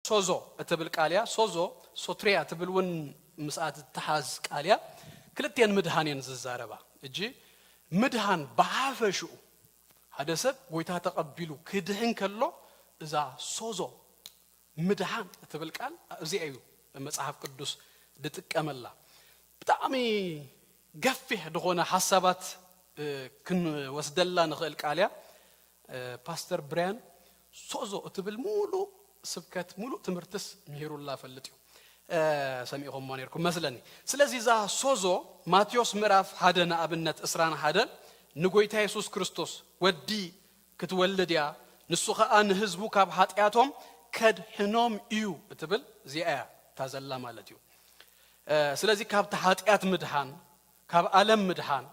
ሶዞ እትብል ቃል እያ። ሶዞ፣ ሶትሪያ ትብል እውን ምስኣ ትተሓዝ ቃል እያ። ክልቴን ምድሃን እየን ዝዛረባ። እጂ ምድሃን ብሓፈሽኡ ሓደ ሰብ ጎይታ ተቐቢሉ ክድሕን ከሎ እዛ ሶዞ ምድሓን እትብል ቃል እዚኣ እዩ መጽሓፍ ቅዱስ ዝጥቀመላ። ብጣዕሚ ገፊሕ ዝኾነ ሓሳባት ክንወስደላ ንኽእል ቃል እያ። ፓስተር ብርያን ሶዞ እትብል ሙሉ ስብከት ሙሉ ትምህርትስ ምሂሩላ ፈልጥ እዩ። ሰሚዕኹሞ ነርኩም መስለኒ። ስለዚ እዛ ሶዞ ማቴዎስ ምዕራፍ ሓደ ንኣብነት ዕስራን ሓደን ንጎይታ የሱስ ክርስቶስ ወዲ ክትወልድ እያ፣ ንሱ ኸኣ ንህዝቡ ካብ ሓጢኣቶም ከድሕኖም እዩ እትብል እዚኣ እያ እታ ዘላ ማለት እዩ። ስለዚ ካብቲ ሓጢኣት ምድሓን፣ ካብ ኣለም ምድሓን፣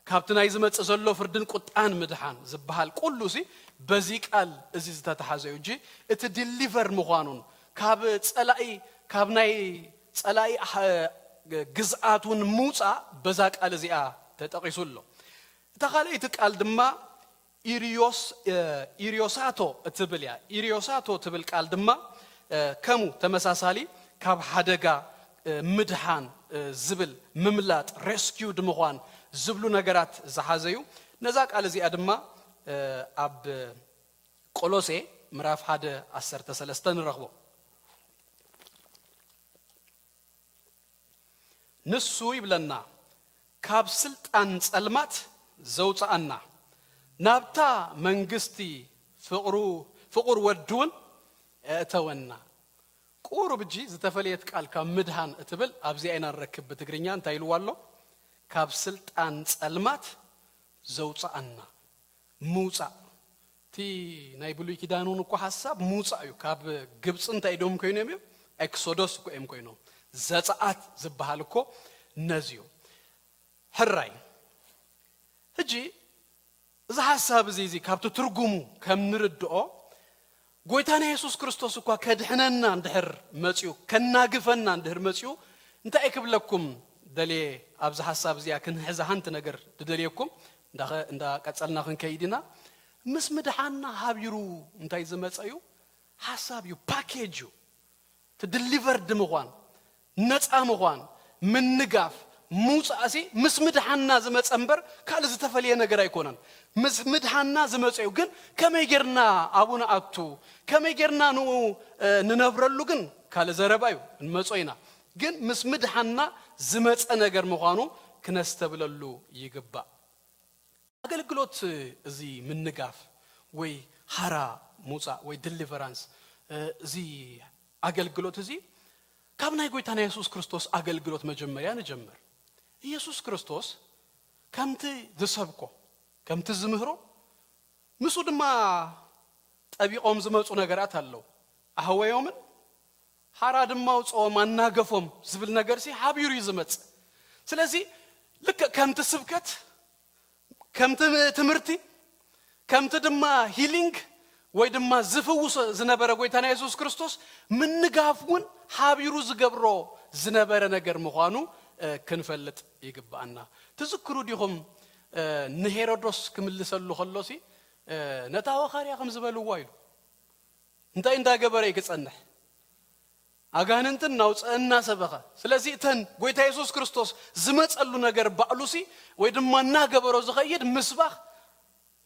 ካብቲ ናይ ዝመጽእ ዘሎ ፍርድን ቁጣን ምድሓን ዝበሃል ቁሉ ሲ በዚ ቃል እዚ ዝተተሓዘ እዩ እንጂ እቲ ዲሊቨር ምዃኑን ካብ ጸላኢ፣ ካብ ናይ ጸላኢ ግዝኣት እውን ምውጻእ በዛ ቃል እዚኣ ተጠቒሱ ኣሎ። እታ ካልኣይቲ ቃል ድማ ኢሪዮሳቶ እትብል እያ። ኢሪዮሳቶ ትብል ቃል ድማ ከምኡ ተመሳሳሊ ካብ ሓደጋ ምድሓን ዝብል ምምላጥ፣ ሬስኪውድ ምዃን ዝብሉ ነገራት ዝሓዘ እዩ። ነዛ ቃል እዚኣ ድማ ኣብ ቆሎሴ ምዕራፍ ሓደ ዓሰርተ ሰለስተ ንረኽቦ። ንሱ ይብለና ካብ ስልጣን ጸልማት ዘውጽኣና፣ ናብታ መንግስቲ ፍቕሩ ፍቑር ወዱ እውን ኣእተወና። ቁሩብ እጂ ዝተፈለየት ቃል ካብ ምድሃን እትብል ኣብዚኣ ኢና ንረክብ። ብትግርኛ እንታይ ኢልዋ ኣሎ? ካብ ስልጣን ጸልማት ዘውጽኣና። ምውጻእ። እቲ ናይ ብሉይ ኪዳን እውን እኮ ሓሳብ ምውጻእ እዩ። ካብ ግብፂ እንታይ ኢዶም ኮይኖም እዮም? ኤክሶዶስ እኮ እዮም ኮይኖም። ዘጸኣት ዝበሃል እኮ ነዚ እዩ። ሕራይ። ሕጂ እዚ ሓሳብ እዚ፣ እዚ ካብቲ ትርጉሙ ከም ንርድኦ፣ ጎይታና የሱስ ክርስቶስ እኳ ከድሕነና እንድሕር መጺኡ፣ ከናግፈና እንድሕር መጺኡ፣ እንታይ ክብለኩም ደልየ፣ ኣብዚ ሓሳብ እዚኣ ክንሕዛ ሓንቲ ነገር ድደልየኩም፣ እንዳ ቀጸልና ክንከይድ ኢና። ምስ ምድሓንና ሓቢሩ እንታይ ዝመጸ እዩ? ሓሳብ እዩ፣ ፓኬጅ እዩ። እቲ ድሊቨርድ ምዃን፣ ነፃ ምዃን፣ ምንጋፍ፣ ምውፃእሲ ምስ ምድሓንና ዝመፀ እምበር ካልእ ዝተፈለየ ነገር ኣይኮነን። ምስ ምድሓንና ዝመፀ እዩ። ግን ከመይ ጌርና ኣብኡ ንኣቱ፣ ከመይ ጌርና ንኡ ንነብረሉ ግን ካልእ ዘረባ እዩ፣ እንመጾ ኢና። ግን ምስ ምድሓንና ዝመፀ ነገር ምዃኑ ክነስተብለሉ ይግባእ። ኣገልግሎት እዚ ምንጋፍ ወይ ሓራ ምውፃእ ወይ ድሊቨራንስ፣ እዚ ኣገልግሎት እዚ ካብ ናይ ጎይታና የሱስ ክርስቶስ ኣገልግሎት መጀመርያ ንጀምር። ኢየሱስ ክርስቶስ ከምቲ ዝሰብኮ፣ ከምቲ ዝምህሮ፣ ምስኡ ድማ ጠቢቖም ዝመፁ ነገራት ኣለዉ። ኣህወዮምን ሓራ ድማ ኣውፅኦም ኣናገፎም ዝብል ነገርሲ ሓቢሩ እዩ ዝመፅእ። ስለዚ ልክዕ ከምቲ ስብከት፣ ከምቲ ትምህርቲ፣ ከምቲ ድማ ሂሊንግ ወይ ድማ ዝፍውሶ ዝነበረ ጎይታና የሱስ ክርስቶስ ምንጋፍ እውን ሓቢሩ ዝገብሮ ዝነበረ ነገር ምዃኑ ክንፈልጥ ይግብኣና። ትዝክሩ ዲኹም ንሄሮዶስ ክምልሰሉ ከሎሲ ነታ ወኻርያ ከም ዝበልዋ ኢሉ እንታይ እንዳገበረ እዩ ክጸንሕ? ኣጋንንትን እናውፀአ እናሰበኸ። ስለዚ እተን ጎይታ የሱስ ክርስቶስ ዝመፀሉ ነገር ባዕሉሲ ወይ ድማ እናገበሮ ዝኸይድ ምስባኽ፣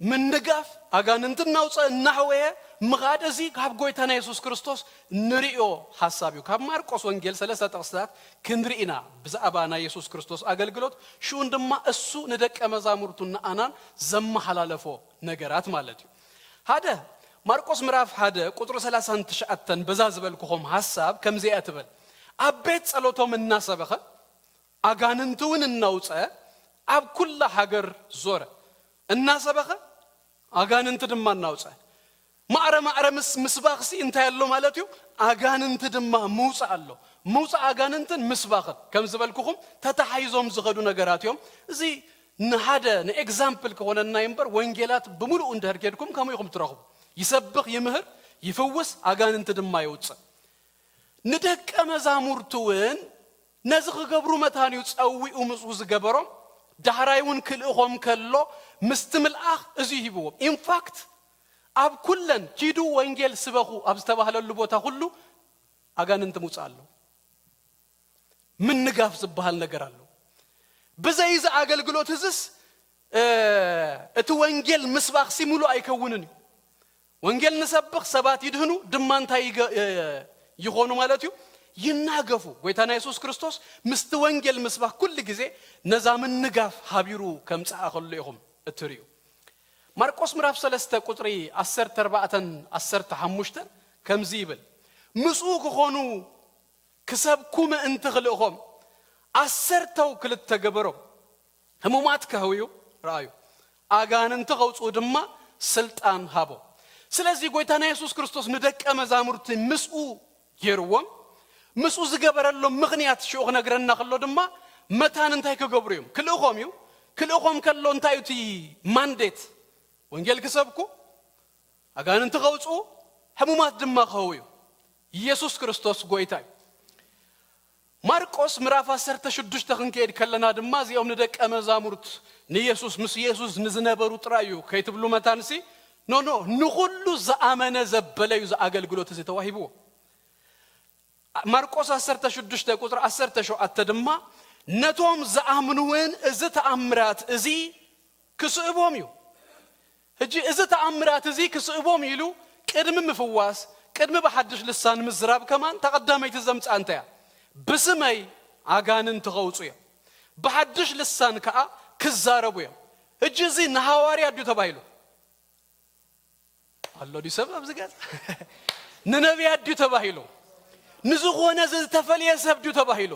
ምንጋፍ፣ ኣጋንንትን እናውፀአ እናሕወየ ምኻድ፣ እዚ ካብ ጎይታና የሱስ ክርስቶስ ንርእዮ ሓሳብ እዩ። ካብ ማርቆስ ወንጌል ሰለስተ ጥቕስታት ክንርኢ ኢና ብዛዕባ ናይ የሱስ ክርስቶስ ኣገልግሎት፣ ሽኡን ድማ እሱ ንደቀ መዛሙርቱ ንኣናን ዘመሓላለፎ ነገራት ማለት እዩ። ሓደ ማርቆስ ምዕራፍ ሓደ ቁጽሪ ሰላሳን ትሽዓተን በዛ ዝበልኩኹም ሓሳብ ከምዚኣ ትብል፣ ኣብ ቤት ጸሎቶም እናሰበኸ ኣጋንንቲ እውን እናውፀ ኣብ ኩላ ሃገር ዞረ። እናሰበኸ ኣጋንንቲ ድማ እናውፀ። ማዕረ ማዕረ ምስ ምስባኽሲ እንታይ ኣሎ ማለት እዩ? ኣጋንንቲ ድማ ምውፃእ ኣሎ። ምውፃእ ኣጋንንትን ምስባኽን ከም ዝበልኩኹም ተታሓይዞም ዝኸዱ ነገራት እዮም። እዚ ንሓደ ንኤግዛምፕል ክኾነና እዩ እምበር ወንጌላት ብምሉኡ እንድሕር ኬድኩም ከምኡ ኢኹም ትረኽቡ። ይሰብኽ፣ ይምህር፣ ይፍውስ፣ ኣጋንንቲ ድማ የውፅእ። ንደቀ መዛሙርቱ እውን ነዚ ክገብሩ መታን እዩ ጸዊኡ ምስኡ ዝገበሮም። ዳሕራይ እውን ክልእኾም ከሎ ምስቲ ምልኣኽ እዚ ሂብዎም። ኢንፋክት ኣብ ኩለን ኪዱ ወንጌል ስበኹ ኣብ ዝተባህለሉ ቦታ ኩሉ ኣጋንንቲ ምውፃእ ኣሎ። ምንጋፍ ዝበሃል ነገር ኣሎ። ብዘይ እዚ ኣገልግሎት እዝስ እቲ ወንጌል ምስባኽሲ ሙሉእ ኣይከውንን እዩ። ወንጌል ንሰብኽ፣ ሰባት ይድህኑ ድማ እንታይ ይገ- ይኾኑ ማለት እዩ? ይናገፉ። ጎይታና የሱስ ክርስቶስ ምስቲ ወንጌል ምስባኽ ኩሉ ግዜ ነዛ ምንጋፍ ሃቢሩ ከምጽኣ ከሎ ኢኹም እትርእዩ። ማርቆስ ምዕራፍ ሰለስተ ቁጽሪ ዓሰርተ ኣርባዕተን ዓሰርተ ሓሙሽተን ከምዚ ይብል፣ ምስኡ ክኾኑ ክሰብኩ ምእንቲ ክልእኾም ዓሰርተው ክልተ ገበሮም። ህሙማት ከህውዩ ረኣዩ፣ ኣጋንንቲ ከውፅኡ ድማ ስልጣን ሃቦ። ስለዚ ጎይታና የሱስ ክርስቶስ ንደቀ መዛሙርቲ ምስኡ ገይርዎም፣ ምስኡ ዝገበረሎም ምኽንያት ሽዑ ክነግረና ከሎ ድማ መታን እንታይ ክገብሩ እዮም? ክልእኾም እዩ። ክልእኾም ከሎ እንታይ እዩ እቲ ማንዴት? ወንጌል ክሰብኩ፣ ኣጋንንቲ ከውፅኡ፣ ሕሙማት ድማ ከህውዩ። ኢየሱስ ክርስቶስ ጎይታ እዩ። ማርቆስ ምዕራፍ ዓሰርተ ሽዱሽተ ክንከይድ ከለና ድማ እዚኦም ንደቀ መዛሙርት ንኢየሱስ ምስ ኢየሱስ ንዝነበሩ ጥራይ እዩ ከይትብሉ መታንሲ ኖ ኖ ንኹሉ ዝኣመነ ዘበለ እዩ እዚ ኣገልግሎት እዚ ተዋሂብዎ። ማርቆስ ዓሰርተ ሽዱሽተ ቁፅሪ ዓሰርተ ሸውዓተ ድማ ነቶም ዝኣምኑ እውን እዚ ተኣምራት እዚ ክስእቦም እዩ። ሕጂ እዚ ተኣምራት እዚ ክስእቦም ኢሉ ቅድሚ ምፍዋስ፣ ቅድሚ ብሓድሽ ልሳን ምዝራብ ከማን ተቐዳመይቲ ዘምፅኣ እንታይ እያ? ብስመይ ኣጋንንቲ ከውፁ እዮም፣ ብሓድሽ ልሳን ከዓ ክዛረቡ እዮም። ሕጂ እዚ ንሃዋርያ ድዩ ተባሂሉ? ኣሎ ድዩ ሰብ ኣብዚ ገዛ? ንነቢያት ድዩ ተባሂሉ? ንዝኾነ ዝተፈልየ ሰብ ድዩ ተባሂሉ?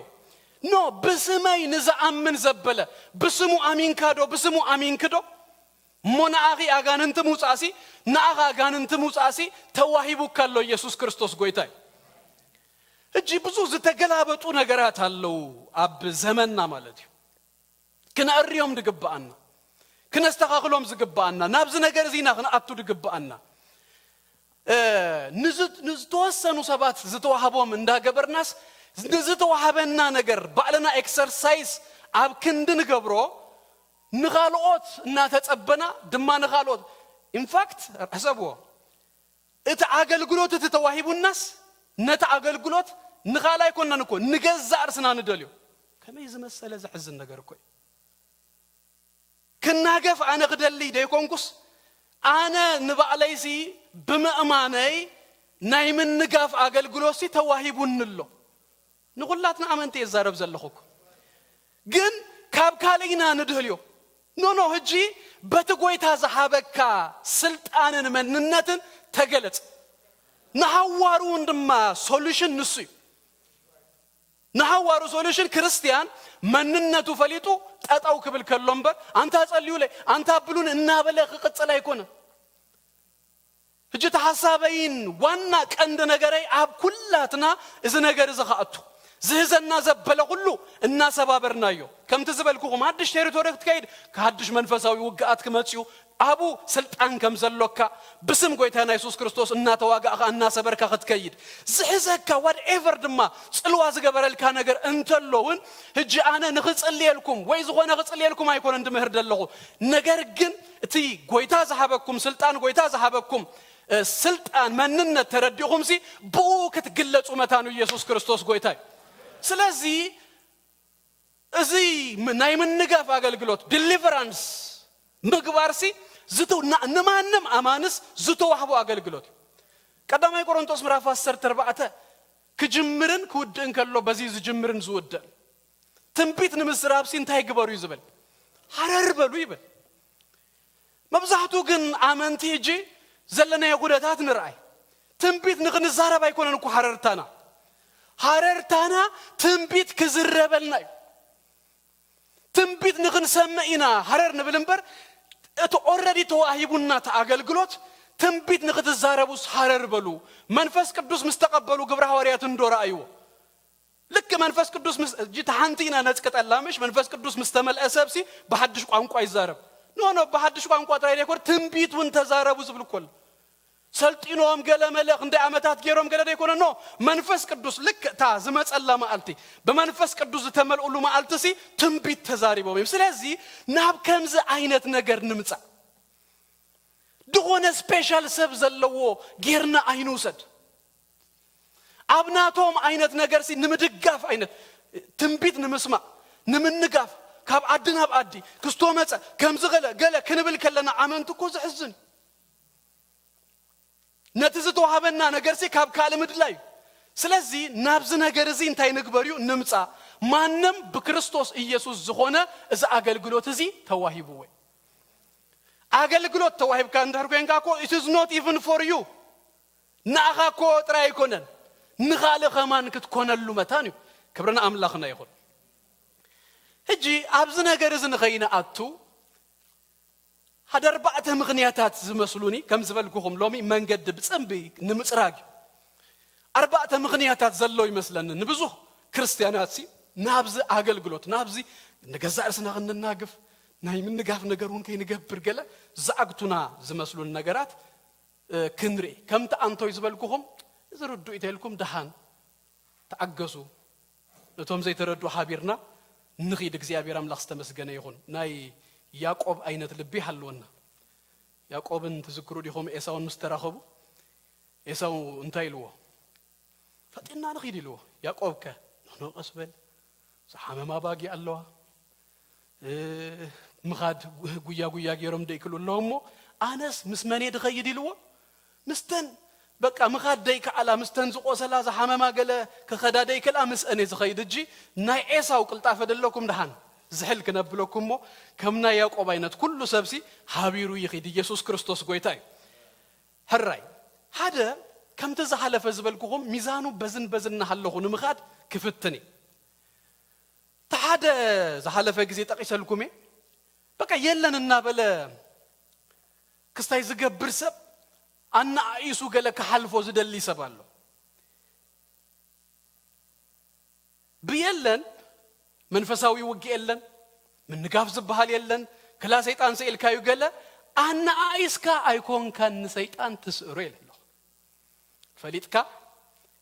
ኖ፣ ብስመይ ንዝኣምን ዘበለ። ብስሙ ኣሚንካ ዶ? ብስሙ ኣሚንክ ዶ? እሞ ንኣኺ ኣጋንንቲ ምውፃእሲ፣ ንኣኻ ኣጋንንቲ ምውፃእሲ ተዋሂቡካ ኣሎ። ኢየሱስ ክርስቶስ ጎይታ እዩ። ሕጂ ብዙ ዝተገላበጡ ነገራት ኣለዉ ኣብ ዘመንና ማለት እዩ። ክነእርዮም ዝግብኣና፣ ክነስተኻኽሎም ዝግብኣና፣ ናብዚ ነገር እዚ ኢና ክንኣቱ ዝግብኣና። እ፣ ንዝ- ንዝተወሰኑ ሰባት ዝተዋህቦም እንዳገበርናስ ንዝተዋህበና ነገር ባዕልና ኤክሰርሳይዝ ኣብ ክንዲ ንገብሮ፣ ንኻልኦት እናተጸበና ድማ ንኻልኦት፣ ኢንፋክት ሕሰብዎ፣ እቲ ኣገልግሎት እቲ ተዋሂቡናስ ነቲ ኣገልግሎት ንኻልእ ኣይኮንናን እኮ፣ ንገዛእ ርእስና ንደልዮ። ከመይ ዝመሰለ ዘሕዝን ነገር እኮ እዩ። ክናገፍ ኣነ ክደሊ ደይኮንኩስ፣ ኣነ ንባዕለይሲ ብምእማነይ ናይ ምንጋፍ ኣገልግሎትሲ ተዋሂቡኒ ኣሎ። ንኹላትና ኣመንቲ እየ ዝዛረብ ዘለኹ እኮ። ግን ካብ ካልእ ኢና ንድህልዮ። ኖ ኖ፣ ሕጂ በቲ ጎይታ ዝሃበካ ስልጣንን መንነትን ተገለጽ። ንሃዋሩ እውን ድማ ሶሉሽን ንሱ እዩ። ንሃዋሩ ሶሉሽን ክርስትያን መንነቱ ፈሊጡ ጠጠው ክብል ከሎ እምበር፣ ኣንታ ጸልዩለይ፣ ኣንታ ኣብሉን እናበለ ክቕጽል ኣይኮነን። ሕጂ እቲ ሓሳበይን ዋና ቀንዲ ነገረይ ኣብ ኩላትና እዚ ነገር እዚ ክኣቱ፣ ዝህዘና ዘበለ ኩሉ እናሰባበርናዮ። ከምቲ ዝበልኩኹም፣ ሓድሽ ቴሪቶሪ ክትከይድ፣ ሓድሽ መንፈሳዊ ውግኣት ክመጽኡ፣ ኣብኡ ስልጣን ከም ዘሎካ፣ ብስም ጎይታና የሱስ ክርስቶስ እናተዋጋእካ፣ እናሰበርካ ክትከይድ፣ ዝሕዘካ ዋትኤቨር ድማ ጽልዋ ዝገበረልካ ነገር እንተሎ እውን፣ ሕጂ ኣነ ንኽጽልየልኩም ወይ ዝኾነ ክጽልየልኩም ኣይኮነን ድምህር ዘለኹ። ነገር ግን እቲ ጎይታ ዝሃበኩም ስልጣን፣ ጎይታ ዝሃበኩም፣ እ፣ ስልጣን መንነት ተረዲእኹምሲ፣ ብኡ ክትግለጹ መታኑ ኢየሱስ ክርስቶስ ጎይታ እዩ። ስለዚ እዚ ም- ናይ ምንጋፍ ኣገልግሎት፣ ዲሊቨራንስ ምግባርሲ፣ ዝተ- ና- ንማንም ኣማንስ ዝተዋህቦ ኣገልግሎት እዩ። ቀዳማይ ቆሮንቶስ ምዕራፍ ዓሰርተ ኣርባዕተ ክጅምርን ክውድእን ከሎ፣ በዚ ዝጅምርን ዝውድእን። ትንቢት ንምዝራብሲ እንታይ ግበሩ እዩ ዝብል? ሃረር በሉ ይብል። መብዛሕትኡ ግን ኣመንቲ ሕጂ ዘለናዮ ኩነታት ንርኣይ። ትንቢት ንኽንዛረብ ኣይኮነን እኮ ሃረርታና። ሃረርታና ትንቢት ክዝረበልና እዩ። ትንቢት ንኽንሰምዕ ኢና ሃረር ንብል እምበር፣ እቲ ኦልረዲ ተዋሂቡና እቲ ኣገልግሎት፣ ትንቢት ንኽትዛረቡስ ሃረር በሉ። መንፈስ ቅዱስ ምስ ተቐበሉ ግብረ ሃዋርያት እንዶ ረኣይዎ። ልክ መንፈስ ቅዱስ ምስ፣ እጂ፣ እቲ ሓንቲ ኢና ነጽቅጠላ፣ ምሽ? መንፈስ ቅዱስ ምስ ተመልአ ሰብሲ ብሓድሽ ቋንቋ ይዛረብ። ኖ፣ ኖ፣ ብሓድሽ ቋንቋ ጥራይ ዘይኮነ፣ ትንቢት እውን ተዛረቡ ዝብል እኮ ኣሎ። ሰልጢኖም ገለ መለ ክንደይ ዓመታት ገይሮም ገለ ዘይኮነ፣ ኖ፣ መንፈስ ቅዱስ ልክ እታ ዝመጸላ መዓልቲ፣ ብመንፈስ ቅዱስ ዝተመልኡሉ መዓልቲ ሲ ትንቢት ተዛሪቦም እዮም። ስለዚ ናብ ከምዚ ዓይነት ነገር ንምጻእ፣ ዝኾነ ስፔሻል ሰብ ዘለዎ ጌርና ኣይንውሰድ። ኣብ ናቶም ዓይነት ነገር ሲ ንምድጋፍ ዓይነት ትንቢት ንምስማዕ ንምንጋፍ ካብ ዓዲ ናብ ዓዲ ክስቶ መጸ ከምዚ ገለ ገለ ክንብል ከለና ኣመንቲ እኮ ዘሕዝን። ነቲ ዝተዋህበና ነገር ሲ ካብ ካልእ ምድላይ እዩ። ስለዚ ናብዚ ነገር እዚ እንታይ ንግበር እዩ ንምጻ። ማንም ብክርስቶስ ኢየሱስ ዝኾነ እዚ ኣገልግሎት እዚ ተዋሂብዎ እዩ። ኣገልግሎት ተዋሂብካ እንድሕር ኮንካ እኮ it is not even for you። ንኣኻ እኮ ጥራይ ኣይኮነን፣ ንኻልእ ኸማን ክትኮነሉ መታን እዩ። ክብሪ ንኣምላኽና ይኹን። ሕጂ ኣብዚ ነገር እዚ ንኸይንኣቱ ሓደ ኣርባዕተ ምኽንያታት ዝመስሉኒ፣ ከም ዝበልኩኹም ሎሚ መንገዲ ብጽምቢ ንምጽራግ እዩ። ኣርባዕተ ምኽንያታት ዘሎ ይመስለኒ ንብዙሕ ክርስትያናት ሲ ናብዚ ኣገልግሎት ናብዚ ንገዛእ ርስና ክንናግፍ ናይ ምንጋፍ ነገር እውን ከይንገብር ገለ ዝኣግቱና ዝመስሉን ነገራት እ፣ ክንርኢ ከምቲ ኣንቶይ ዝበልኩኹም እዚ ርዱእ ኢተልኩም ደሓን ተዓገሱ። ነቶም ዘይተረዱ ሓቢርና ንኺድ። እግዚኣብሔር ኣምላኽ ዝተመስገነ ይኹን። ናይ ያዕቆብ ዓይነት ልቢ ሃለወና። ያዕቆብን ትዝክሩ ዲኹም? ኤሳውን ምስ ተራኸቡ ኤሳው እንታይ ኢልዎ? ፈጢንና ንኺድ ኢልዎ። ያዕቆብ ከ ንሕኖ ቀስ በል፣ ዝሓመማ ባጊ ኣለዋ፣ እ፣ ምኻድ ጉያ ጉያ ገይሮም ደይክሉ ኣለዉ እሞ ኣነስ ምስ መን እየ ድኸይድ ኢልዎ? ምስተን በቃ ምኻድ ደይከኣላ ምስተን ዝቆሰላ ዝሓመማ ገለ ክኸዳ ደይክልኣ ምስአን እየ ዝኸይድ። እጂ ናይ ኤሳው ቅልጣፈ ደለኩም ደሓን ዝሕል ክነብለኩም እሞ ከም ናይ ያዕቆብ ዓይነት ኩሉ ሰብሲ ሃቢሩ ይኺድ። ኢየሱስ ክርስቶስ ጎይታ እዩ። ሕራይ ሓደ ከምቲ ዝሓለፈ ዝበልኩኹም ሚዛኑ በዝን በዝን እናሃለኹ ንምኻድ ክፍትን እዩ። እቲ ሓደ ዝሓለፈ ግዜ ጠቒሰልኩም እየ። በቃ የለን እናበለ ክስታይ ዝገብር ሰብ ኣነኣኢሱ ገለ ክሓልፎ ዝደሊ ሰብ ኣሎ። ብየለን መንፈሳዊ ውግእ የለን፣ ምንጋፍ ዝበሃል የለን፣ ክላ ሰይጣን ስኢልካዩ ገለ ኣነኣኢስካ ኣይኮንካን ንሰይጣን ትስእሮ ኢለ ኣለኹ። ፈሊጥካ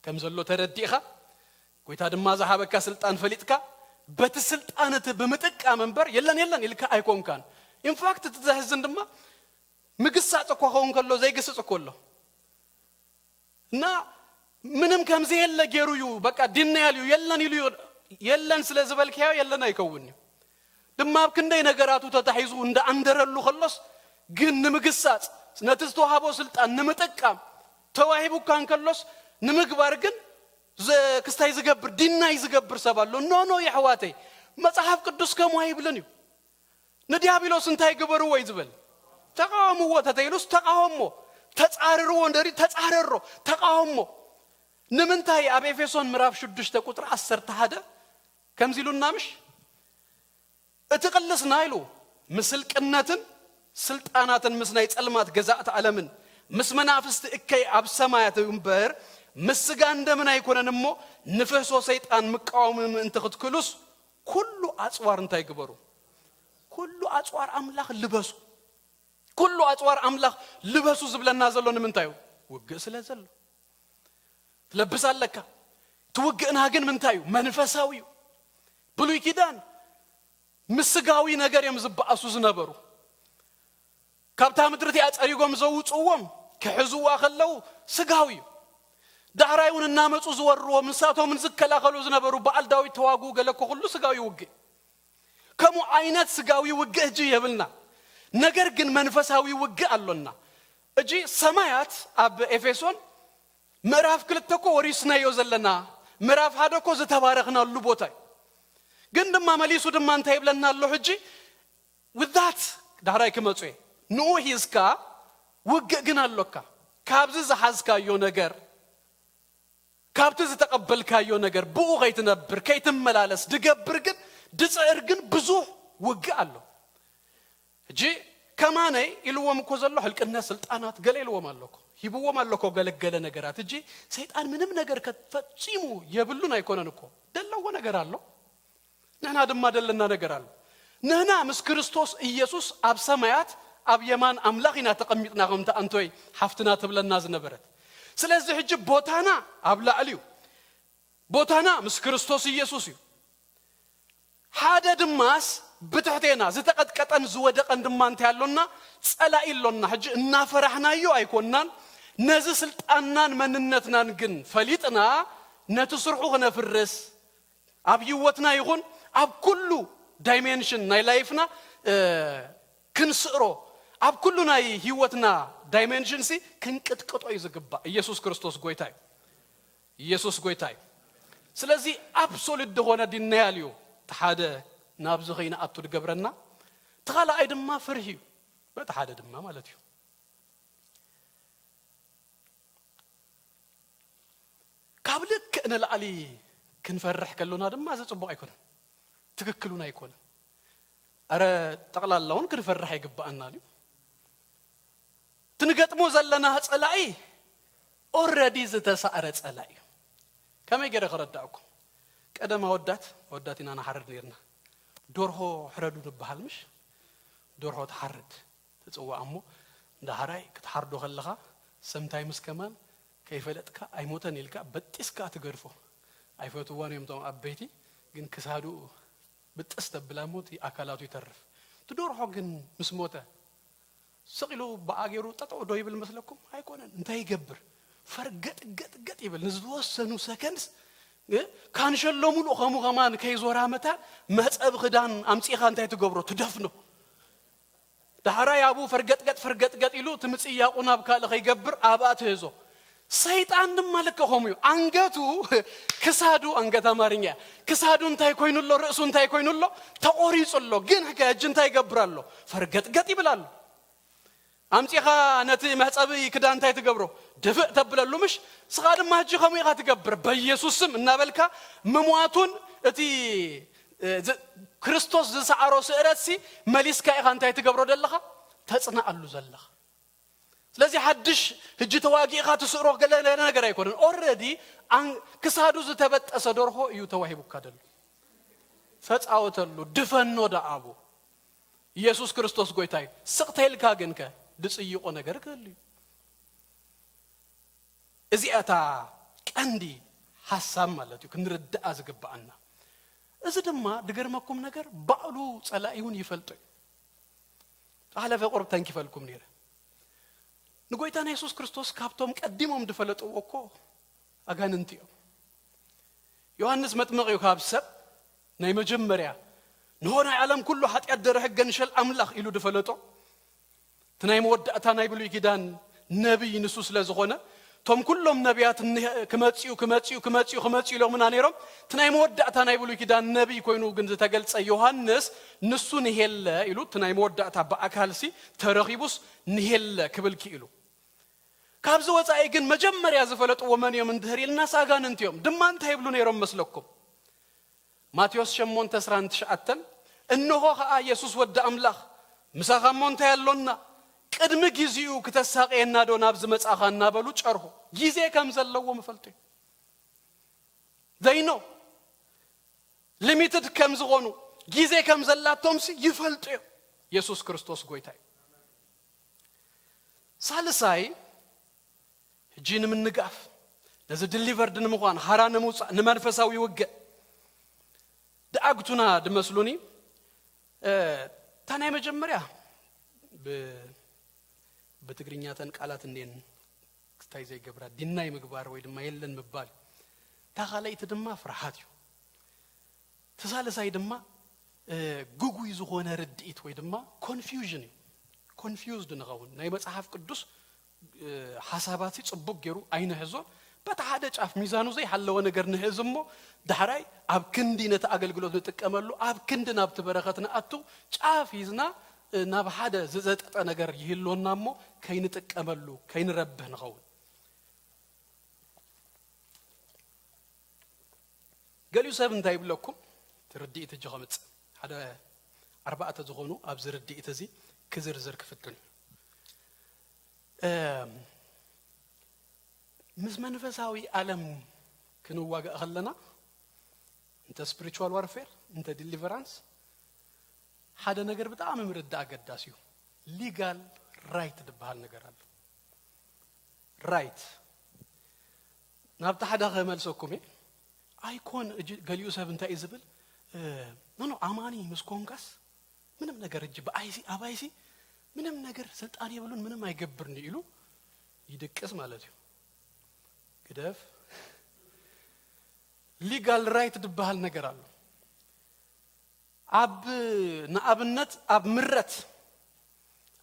ከም ዘሎ ተረዲእኻ፣ ጎይታ ድማ ዝሃበካ ስልጣን ፈሊጥካ፣ በቲ ስልጣን እቲ ብምጥቃም እምበር የለን የለን ኢልካ ኣይኮንካን። ኢንፋክት እቲ ዘሕዝን ድማ ምግሳጽ እኳ ኸውን ከሎ ዘይግስጽ እኮ ኣሎ። እና ምንም ከምዚ የለ ገይሩ እዩ፣ በቃ ዲናያል እዩ፣ የለን ኢሉ እዩ። የለን ስለ ዝበልካዮ የለን ኣይከውን እዩ። ድማ ኣብ ክንደይ ነገራቱ ተታሒዙ እንዳ ኣንደረሉ ከሎስ ግን ንምግሳጽ ነቲ ዝተዋሃቦ ስልጣን ንምጥቃም ተዋሂቡካ እንከሎስ ንምግባር ግን ዘ-፣ ክስታይ ዝገብር ዲናይ ዝገብር ሰብ ኣሎ። ኖ ኖ የሕዋተይ፣ መጽሓፍ ቅዱስ ከምኡ ኣይብልን እዩ። ንዲያብሎስ እንታይ ግበርዎ እዩ ዝበል? ተቃወምዎ ተተይሉስ ተቃወሞ፣ ተጻረርዎ እንደሪ ተጻረሮ፣ ተቃወሞ። ንምንታይ ኣብ ኤፌሶን ምዕራፍ ሽዱሽተ ቁጽሪ ዓሰርተ ሓደ ከምዚ ኢሉና ምሽ? እቲ ቅልስና ኢሉ ምስ ህልቅነትን ስልጣናትን ምስ ናይ ጸልማት ገዛእቲ ዓለምን ምስ መናፍስቲ እከይ ኣብ ሰማያት እምበር ምስ ስጋን ደምን ኣይኮነን እሞ ንፍህሶ ሰይጣን ምቃወሚ ምእንቲ ክትክሉስ ኩሉ ኣጽዋር እንታይ ግበሩ? ኩሉ ኣጽዋር ኣምላኽ ልበሱ። ኩሉ ኣጽዋር ኣምላኽ ልበሱ ዝብለና ዘሎ ንምንታይ እዩ? ውግእ ስለ ዘሎ። ትለብስ ኣለካ። እቲ ውግእና ግን ምንታይ እዩ? መንፈሳዊ እዩ። ብሉይ ኪዳን ምስ ስጋዊ ነገር እዮም ዝበኣሱ ዝነበሩ። ካብታ ምድሪ እቲኣ ጸሪጎም ዘውጽእዎም ክሕዝዋ ከለዉ ስጋዊ እዩ። ዳሕራይ እውን እናመጹ ዝወርዎም ንሳቶም ዝከላኸሉ ዝነበሩ በዓል ዳዊት ተዋግኡ ገለ እኮ ኩሉ ስጋዊ ውግእ። ከምኡ ዓይነት ስጋዊ ውግእ እጂ የብልና። ነገር ግን መንፈሳዊ ውግእ ኣሎና። እጂ ሰማያት ኣብ ኤፌሶን ምዕራፍ ክልተ እኮ ወሪስናዮ ዘለና፣ ምዕራፍ ሓደ እኮ ዝተባረኽናሉ ቦታ እዩ። ግን ድማ መሊሱ ድማ እንታይ ይብለና ኣሎ ሕጂ? With that ዳሕራይ ክመጹ እየ። ንኡ ሂዝካ ውግእ ግን ኣሎካ። ካብዚ ዝሓዝካዮ ነገር፣ ካብቲ ዝተቐበልካዮ ነገር ብኡ ከይትነብር፣ ከይትመላለስ ድገብር ግን፣ ድጽዕር ግን ብዙሕ ውግእ ኣሎ። ሕጂ ከማነይ ኢልዎም እኮ ዘሎ ህልቅነት፣ ስልጣናት ገለ ኢልዎም ኣሎ እኮ። ሂብዎም ኣሎ እኮ ገለገለ ነገራት። ሕጂ ሰይጣን ምንም ነገር ከ-፣ ፈጺሙ የብሉን ኣይኮነን እኮ። ደለዎ ነገር ኣሎ። ንሕና ድማ ደለና ነገር ኣሎ። ንሕና ምስ ክርስቶስ ኢየሱስ ኣብ ሰማያት ኣብ የማን ኣምላኽ ኢና ተቐሚጥና፣ ከምቲ ኣንቶይ ሓፍትና ትብለና ዝነበረት። ስለዚ ሕጂ ቦታና ኣብ ላዕሊ እዩ። ቦታና ምስ ክርስቶስ ኢየሱስ እዩ። ሓደ ድማስ ብትሕቴና ዝተቐጥቀጠን ዝወደቐን ድማ እንታይ ኣሎና? ጸላኢ ኣሎና። ሕጂ እናፈራሕናዮ ኣይኮንናን። ነዚ ስልጣንናን መንነትናን ግን ፈሊጥና ነቲ ስርሑ ክነፍርስ፣ ኣብ ህይወትና ይኹን ኣብ ኩሉ ዳይሜንሽን ናይ ላይፍና ክንስእሮ፣ ኣብ ኩሉ ናይ ህይወትና ዳይሜንሽን ሲ ክንቅጥቅጦ እዩ ዝግባእ። ኢየሱስ ክርስቶስ ጎይታ እዩ። ኢየሱስ ጎይታ እዩ። ስለዚ ኣብሶሉት ዝኾነ ዲናያል እዩ። እቲ ሓደ ናብዚ ከይንኣቱ ዝገብረና፣ እቲ ካልኣይ ድማ ፍርሂ እዩ። በቲ ሓደ ድማ ማለት እዩ። ካብ ልክዕ ንላዕሊ ክንፈርሕ ከሎና ድማ እዚ ጽቡቕ ኣይኮነን፣ ትክክሉን ኣይኮነን። ኣረ ጠቕላላውን ክንፈርሕ ኣይግባኣና እዩ። ትንገጥሞ ዘለና ጸላኢ ኦረዲ ዝተሳእረ ጸላኢ እዩ። ከመይ ገይረ ክረዳእኩም? ቀደም ኣወዳት ኣወዳት ኢና ንሓርድ ነርና። ዶርሆ ሕረዱ ንበሃል ምሽ? ዶርሆ ትሓርድ ትጽዋዕ እሞ፣ ዳሕራይ ክትሓርዶ ከለኻ ሰምታይ ምስ ከማን ከይፈለጥካ ኣይሞተን ኢልካ በጢስካ ትገድፎ። ኣይፈትዋን እዮም እቶም ኣበይቲ፣ ግን ክሳዱ ብጥስ ተብላ እሞ እቲ ኣካላቱ ይተርፍ። እቲ ዶርሆ ግን ምስ ሞተ ስቕ ኢሉ ብኣገሩ ጠጠው ዶ ይብል መስለኩም? ኣይኮነን። እንታይ ይገብር? ፈርገጥገጥገጥ ይብል። ንዝተወሰኑ ሰከንድስ ካንሸሎ ሙሉእ ከምኡ ከማን ከይዞራ መታን መሕፀቢ ክዳን ኣምፂኻ እንታይ ትገብሮ? ትደፍኖ። ዳሕራይ ኣብኡ ፈርገጥገጥ ፈርገጥገጥ ኢሉ እቲ ምጽያቑ ናብ ካልእ ከይገብር ኣብኣ ትህዞ። ሰይጣን ድማ ልክዕ ከምኡ እዩ። ኣንገቱ ክሳዱ፣ ኣንገት ኣማርኛ እያ። ክሳዱ እንታይ ኮይኑ ኣሎ፣ ርእሱ እንታይ ኮይኑ ኣሎ፣ ተቖሪጹ ኣሎ። ግን ከ ሕጂ እንታይ ይገብር ኣሎ? ፈርገጥገጥ ይብል ኣሎ። ኣምጺኻ ነቲ መሕጸቢ ክዳን እንታይ ትገብሮ? ድፍእ ተብለሉ ምሽ? ስኻ ድማ ሕጂ ከምኡ ኢኻ ትገብር። በኢየሱስ ስም እናበልካ ምሟቱን እቲ እ፣ ዝ-፣ ክርስቶስ ዝሰዓሮ ስእረት ሲ መሊስካ ኢኻ እንታይ ትገብሮ ዘለኻ? ተጽንኣሉ ዘለኻ። ስለዚ ሓድሽ ሕጂ ተዋጊእኻ ትስእሮ ገለ ነገር ኣይኮነን። ኦረዲ ክሳዱ ዝተበጠሰ ደርሆ እዩ ተዋሂቡካ ዘሎ። ተጻወተሉ፣ ድፈኖ ደኣቡ። ኢየሱስ ክርስቶስ ጎይታ እዩ። ስቕ ተይልካ ግን ከ ድጽይቆ ነገር ክህሉ እዩ። እዚኣ እታ ቀንዲ ሓሳብ ማለት እዩ ክንርድኣ ዝግብኣና። እዚ ድማ ድገርመኩም ነገር ባዕሉ ጸላኢ እውን ይፈልጦ እዩ። ዝሓለፈ ቁርብ ተንኪፈልኩም ነይረ። ንጎይታና የሱስ ክርስቶስ ካብቶም ቀዲሞም ዝፈለጥዎ እኮ ኣጋንንቲ እዮም። ዮሃንስ መጥምቕ እዩ ካብ ሰብ ናይ መጀመርያ ንሆ ናይ ዓለም ኩሉ ሓጢኣት ደረ ሕገ ንሸል ኣምላኽ ኢሉ ዝፈለጦ። እቲ ናይ መወዳእታ ናይ ብሉይ ኪዳን ነቢይ ንሱ ስለ ዝኾነ፣ እቶም ኩሎም ነቢያት እኒ-፣ ክመጽኡ፣ ክመጽኡ፣ ክመጽኡ፣ ክመጽኡ ኢሎምና ነይሮም። እቲ ናይ መወዳእታ ናይ ብሉይ ኪዳን ነቢይ ኮይኑ ግን ዝተገልጸ ዮሃንስ፣ ንሱ ንሄለ ኢሉ፣ እቲ ናይ መወዳእታ ብኣካልሲ ተረኺቡስ ንሄለ ክብል ክኢሉ። ካብዚ ወጻኢ ግን መጀመርያ ዝፈለጥዎ መን እዮም እንድህር ኢልናስ ኣጋንንቲ እዮም። ድማ እንታይ ይብሉ ነይሮም መስለኩም? ማቴዎስ ሸሞንተ ዕስራን ትሽዓተን፣ እንሆ ኸኣ የሱስ ወዲ ኣምላኽ ምሳኻ እሞ እንታይ ኣሎና? ቅድሚ ግዜኡ ክተሳቕየና ዶ ናብዚ መጻኻ? እናበሉ ጨርሁ። ግዜ ከም ዘለዎም ይፈልጡ እዮም። They know limited ከም ዝኾኑ፣ ግዜ ከም ዘላቶምሲ ይፈልጡ እዮም። የሱስ ክርስቶስ ጎይታ እዩ። ሳልሳይ፣ ሕጂ ንምንጋፍ፣ ነዚ ዲሊቨርድ ንምዃን፣ ሓራ ንምውጻእ፣ ንመንፈሳዊ ውግእ፣ ድኣግቱና ድመስሉኒ። እ፣ እታ ናይ መጀመርያ ብ-፣ ብትግርኛ ተን ቃላት እንዴን ክስታይ ዘይገብራ፣ ዲናይ ምግባር ወይ ድማ የለን ምባል። እታ ካልኣይቲ ድማ ፍርሃት እዩ። እቲ ሳልሳይ ድማ፣ እ፣ ግጉይ ዝኾነ ርድኢት ወይ ድማ ኮንፊውዥን እዩ። ኮንፊውዝድ ንኸውን። ናይ መጽሓፍ ቅዱስ፣ እ፣ ሓሳባት ጽቡቅ ገይሩ ኣይንሕዞን። በቲ ሓደ ጫፍ ሚዛኑ ዘይሓለወ ነገር ንሕዝ እሞ፣ ዳሕራይ ኣብ ክንዲ ነቲ ኣገልግሎት ንጥቀመሉ፣ ኣብ ክንዲ ናብቲ በረኸት ንኣቱ፣ ጫፍ ሂዝና፣ እ፣ ናብ ሓደ ዝዘጠጠ ነገር ይህልወና እሞ፣ ከይንጥቀመሉ፣ ከይንረብህ ንኸውን። ገሊኡ ሰብ እንታይ ይብለኩም? እቲ ርድኢት እጂ ከምጽእ። ሓደ ኣርባዕተ ዝኾኑ ኣብዚ ርድኢት እዚ ክዝርዝር ክፍትን እዩ። እም፣ ምስ መንፈሳዊ ዓለም ክንዋጋእ ከለና፣ እንተ ስፒሪቹዋል ዋርፌር፣ እንተ ዲሊቨራንስ፣ ሓደ ነገር ብጣዕሚ ምርዳእ ኣገዳሲ እዩ። ሊጋል ራይት ዝበሃል ነገር ኣሎ። ራይት። ናብቲ ሓደ ክመልሰኩም እየ። ኣይኮን እጅ-፣ ገሊኡ ሰብ እንታይ እዩ ዝብል? እ፣ ኖ፣ ኖ፣ ኣማኒ ምስ ኮንካስ ምንም ነገር እጅ ብኣይሲ፣ ኣባይሲ ምንም ነገር ስልጣን የብሉን፣ ምንም ኣይገብርን ኢሉ ይድቅስ ማለት እዩ። ግደፍ። ሊጋል ራይት ዝበሃል ነገር ኣሎ። ኣብ ንኣብነት ኣብ ምረት፣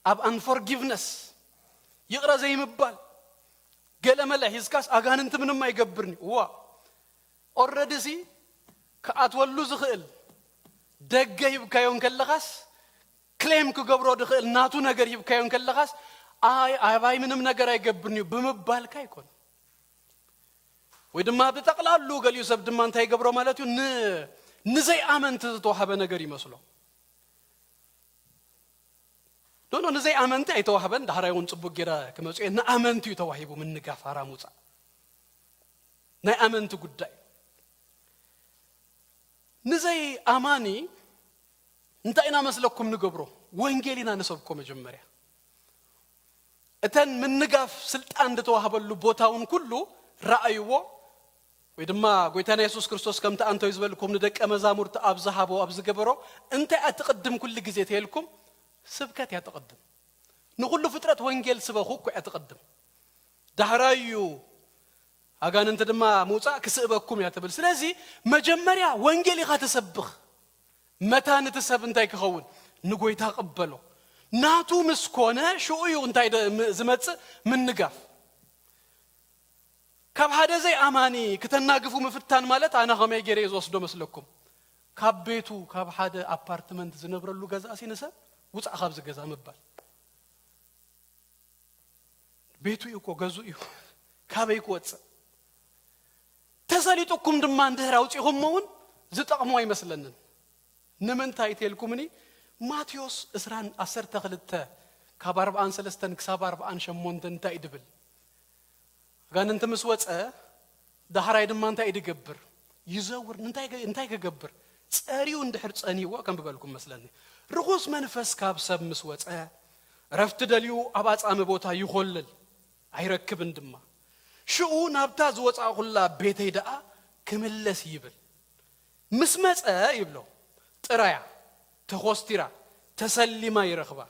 ኣብ ኣንፎርጊቭነስ፣ ይቕረ ዘይምባል፣ ገለመለ ሒዝካስ ኣጋንንቲ ምንም ኣይገብርኒ። ዋ ኦረዲ ሲ ክኣትወሉ ዝኽእል ደገ ሂብካዮ እንከለኻስ፣ ክሌም ክገብሮ ዝኽእል ናቱ ነገር ሂብካዮ እንከለኻስ፣ ኣይ ኣባይ ምንም ነገር ኣይገብርኒ እዩ ብምባልካ ኣይኮን። ወይ ድማ ብጠቕላሉ ገሊኡ ሰብ ድማ እንታይ ይገብሮ ማለት እዩ፣ ንዘይኣመንቲ ዝተዋህበ ነገር ይመስሎ። ኖኖ፣ ንዘይኣመንቲ ኣይተዋህበን። ዳሕራይ እውን ፅቡቅ ገይረ ክመፅኦ፣ ንኣመንቲ እዩ ተዋሂቡ ምንጋፍ፣ ሃራ ምውፃእ ናይ ኣመንቲ ጉዳይ። ንዘይኣማኒ እንታይ ኢና መስለኩም ንገብሮ? ወንጌል ኢና ንሰብኮ። መጀመርያ እተን ምንጋፍ ስልጣን ዝተዋህበሉ ቦታ እውን ኩሉ ረኣይዎ። ወይ ድማ ጎይታና የሱስ ክርስቶስ ከምቲ ኣንቶይ ዝበልኩም ንደቀ መዛሙርቲ ኣብ ዝሃቦ ኣብ ዝገበሮ፣ እንታይ እያ ትቕድም ኩሉ ግዜ ተየልኩም? ስብከት እያ ትቕድም። ንኹሉ ፍጥረት ወንጌል ስበኹ እኮ እያ ትቕድም። ዳሕራይ እዩ ኣጋንንቲ ድማ ምውፃእ ክስእበኩም እያ ትብል። ስለዚ መጀመርያ ወንጌል ኢኻ ትሰብኽ። መታን እቲ ሰብ እንታይ ክኸውን? ንጎይታ ቅበሎ። ናቱ ምስ ኮነ ሽኡ እዩ እንታይ ደ- ም- ዝመፅእ? ምንጋፍ። ካብ ሓደ ዘይኣማኒ ክተናግፉ ምፍታን ማለት ኣነ ከመይ ገይረ እየ ዝወስዶ መስለኩም? ካብ ቤቱ፣ ካብ ሓደ ኣፓርትመንት ዝነብረሉ ገዛ ሲ ንሰብ ውፃእ ካብዚ ገዛ ምባል። ቤቱ እዩ እኮ፣ ገዙ እዩ። ካበይ ክወፅእ? ተሰሊጡኩም ድማ እንድህር ኣውፂኹሞ እውን ዝጠቕሞ ኣይመስለንን። ንምንታይ ተልኩምኒ? ማቴዎስ ዕስራን ዓሰርተ ክልተ ካብ ኣርብዓን ሰለስተን ክሳብ ኣርብዓን ሸሞንተን እንታይ እዩ ድብል? ኣጋንንቲ ምስ ወፀ ዳሕራይ ድማ እንታይ እዩ ድገብር? ይዘውር። እንታይ ገ- እንታይ ክገብር? ፀሪዩ እንድሕር ፀኒዎ ከም ብበልኩም መስለኒ። ርኹስ መንፈስ ካብ ሰብ ምስ ወፀ፣ እረፍቲ ደልዩ ኣብ ኣጻሚ ቦታ ይኾልል፣ ኣይረክብን ድማ። ሽኡ ናብታ ዝወጻእኹላ ቤተይ ደኣ ክምለስ ይብል። ምስ መጸ ይብሎ፣ ጥራያ፣ ተኾስቲራ፣ ተሰሊማ ይረኽባ።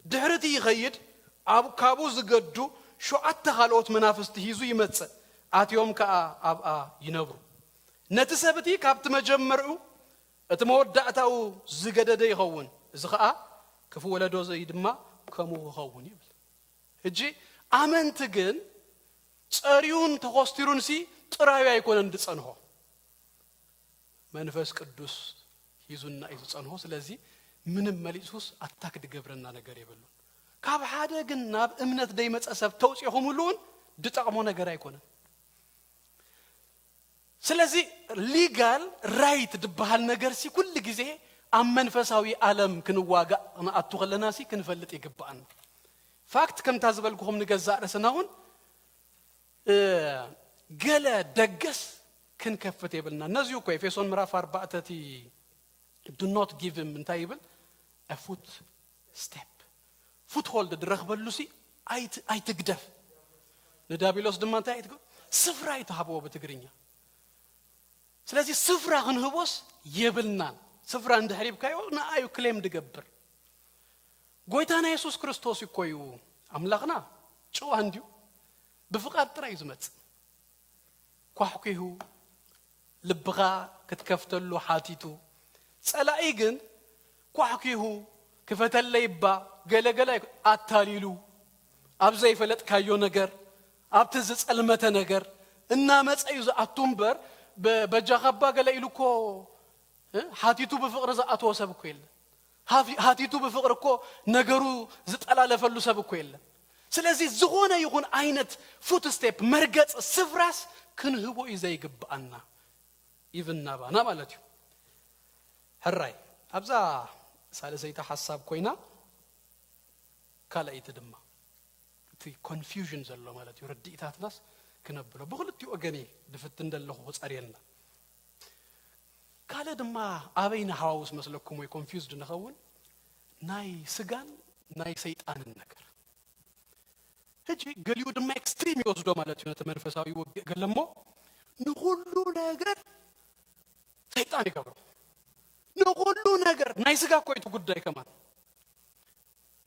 ድሕሪ እቲ ይኸይድ፣ ኣብ ካብኡ ዝገዱ ሸውዓተ ካልኦት መናፍስቲ ሒዙ ይመጽእ፣ ኣትዮም ከኣ ኣብኣ ይነብሩ። ነቲ ሰብ እቲ ካብቲ መጀመርኡ እቲ መወዳእታኡ ዝገደደ ይኸውን፣ እዚ ኸኣ ክፉእ ወለዶ እዚ ድማ ከምኡ ክኸውን ይብል። ሕጂ ኣመንቲ ግን ጸርዩን ተኾስቲሩን ሲ ጥራዩ ኣይኮነን ዝጸንሆ፣ መንፈስ ቅዱስ ሒዙና እዩ ዝጸንሆ። ስለዚ ምንም መሊሱስ ኣታክ ድገብረና ነገር የብሉን። ካብ ሓደ ግን ናብ እምነት ደይመጸ ሰብ ተውጺኹምሉ እውን ድጠቕሞ ነገር ኣይኮነን። ስለዚ ሊጋል ራይት ዝበሃል ነገር ሲ ኩሉ ግዜ ኣብ መንፈሳዊ ዓለም ክንዋጋእ ክንኣቱ ከለና ሲ ክንፈልጥ ይግባኣና። ፋክት ከምታ ዝበልኩኹም ንገዛእ ርእስና እውን እ፣ ገለ ደገስ ክንከፍት የብልና። ነዚ እኮ ኤፌሶን ምዕራፍ ኣርባዕተ እቲ do not give him እንታይ ይብል? A foot step, ፉትሆልድ ድረኽበሉ ሲ ኣይት- ኣይትግደፍ። ንዳቢሎስ ድማ እንታይ ኣይትግብ? ስፍራ ኣይትሃብዎ ብትግርኛ። ስለዚ ስፍራ ክንህቦስ የብልናን። ስፍራ እንድሕር ሂብካዮ ንኣዩ ክሌም ድገብር። ጎይታና የሱስ ክርስቶስ እኮ እዩ ኣምላኽና። ጭዋ እንድዩ። ብፍቓድ ጥራይ እዩ ዝመጽእ። ኳሕኲሁ ልብኻ ክትከፍተሉ ሓቲቱ። ጸላኢ ግን ኳሕኲሁ ክፈተለይ እባ ገለገለ ኣታሊሉ ኣብ ዘይፈለጥካዮ ነገር ኣብቲ ዝጸልመተ ነገር እናመጸ እዩ ዝኣቱ እምበር በ- በጃኻ እባ ገለ ኢሉ እኮ እ? ሓቲቱ ብፍቕሪ ዝኣተወ ሰብ እኮ የለን። ሃፊ- ሃቲቱ ብፍቕሪ እኮ ነገሩ ዝጠላለፈሉ ሰብ እኮ የለን። ስለዚ ዝኾነ ይኹን ዓይነት ፉት ስቴፕ መርገፂ ስፍራስ ክንህቦ እዩ ዘይግብኣና ኢቭን ናባና ማለት እዩ። ሕራይ ኣብዛ ሳልሰይቲ ሓሳብ ኮይና ካልኣይቲ ድማ እቲ ኮንፊውዥን ዘሎ ማለት እዩ ርድኢታትናስ ክነብሎ ብክልቲኡ ወገን እየ ድፍትን ዘለኹ ክፀርየልና። ካልእ ድማ ኣበይ ንሃዋውስ መስለኩም ወይ ኮንፊውዝድ ንኸውን ናይ ስጋን ናይ ሰይጣንን ነገር። ሕጂ ገሊኡ ድማ ኤክስትሪም ይወስዶ ማለት እዩ ነቲ መንፈሳዊ ውግእ ገለ እሞ ንኩሉ ነገር ሰይጣን ይገብሮ። ንኩሉ ነገር ናይ ስጋ እኮ እዩ እቲ ጉዳይ ከማን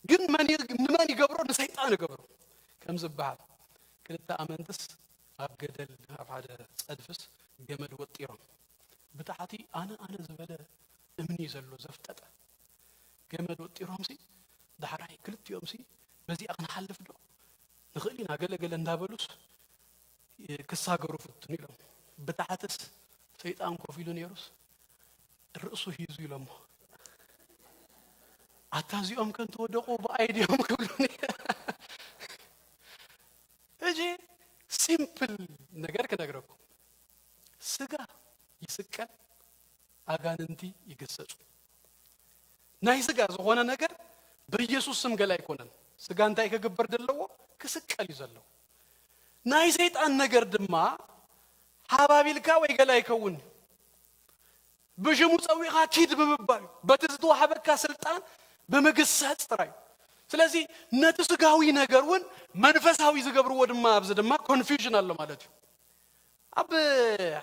ግን መን ይ- ንመን ይገብሮ? ንሰይጣን ይገብሮ። ከም ዝበሃል ክልተ ኣመንትስ ኣብ ገደል ኣብ ሓደ ጸድፍስ ገመድ ወጢሮም ብታሕቲ ኣነ ኣነ ዝበለ እምኒ ዘሎ ዘፍጠጠ ገመድ ወጢሮምሲ ዳሕራይ ክልቲኦምሲ በዚኣ ክንሓልፍ ዶ ንኽእል ኢና ገለገለ እንዳበሉስ ክሳገሩ ፍትኑ ኢሎም። ብታሕትስ ሰይጣን ኮፍ ኢሉ ነይሩስ ርእሱ ሂዙ ኢሎሞ። ኣታ እዚኦም ከንተወደቁ ብኣይ ድዮም ክብሉኒ። እጂ ሲምፕል ነገር ክነግረኩም። ስጋ ይስቀል፣ ኣጋንንቲ ይግሰጹ። ናይ ስጋ ዝኾነ ነገር በኢየሱስ ስም ገለ ኣይኮነን። ስጋ እንታይ ክግበር ዘለዎ? ክስቀል እዩ ዘለዎ። ናይ ሰይጣን ነገር ድማ ሓባቢልካ ወይ ገለ ኣይከውን። ብሽሙ ጸዊኻ ኪድ ብምባል እዩ። በቲ ዝተዋሃበካ ስልጣን ብምግሳጽ ጥራይ እዩ። ስለዚ ነቲ ስጋዊ ነገር እውን መንፈሳዊ ዝገብርዎ ድማ ኣብዚ ድማ ኮንፊውዥን ኣሎ ማለት እዩ። ኣብ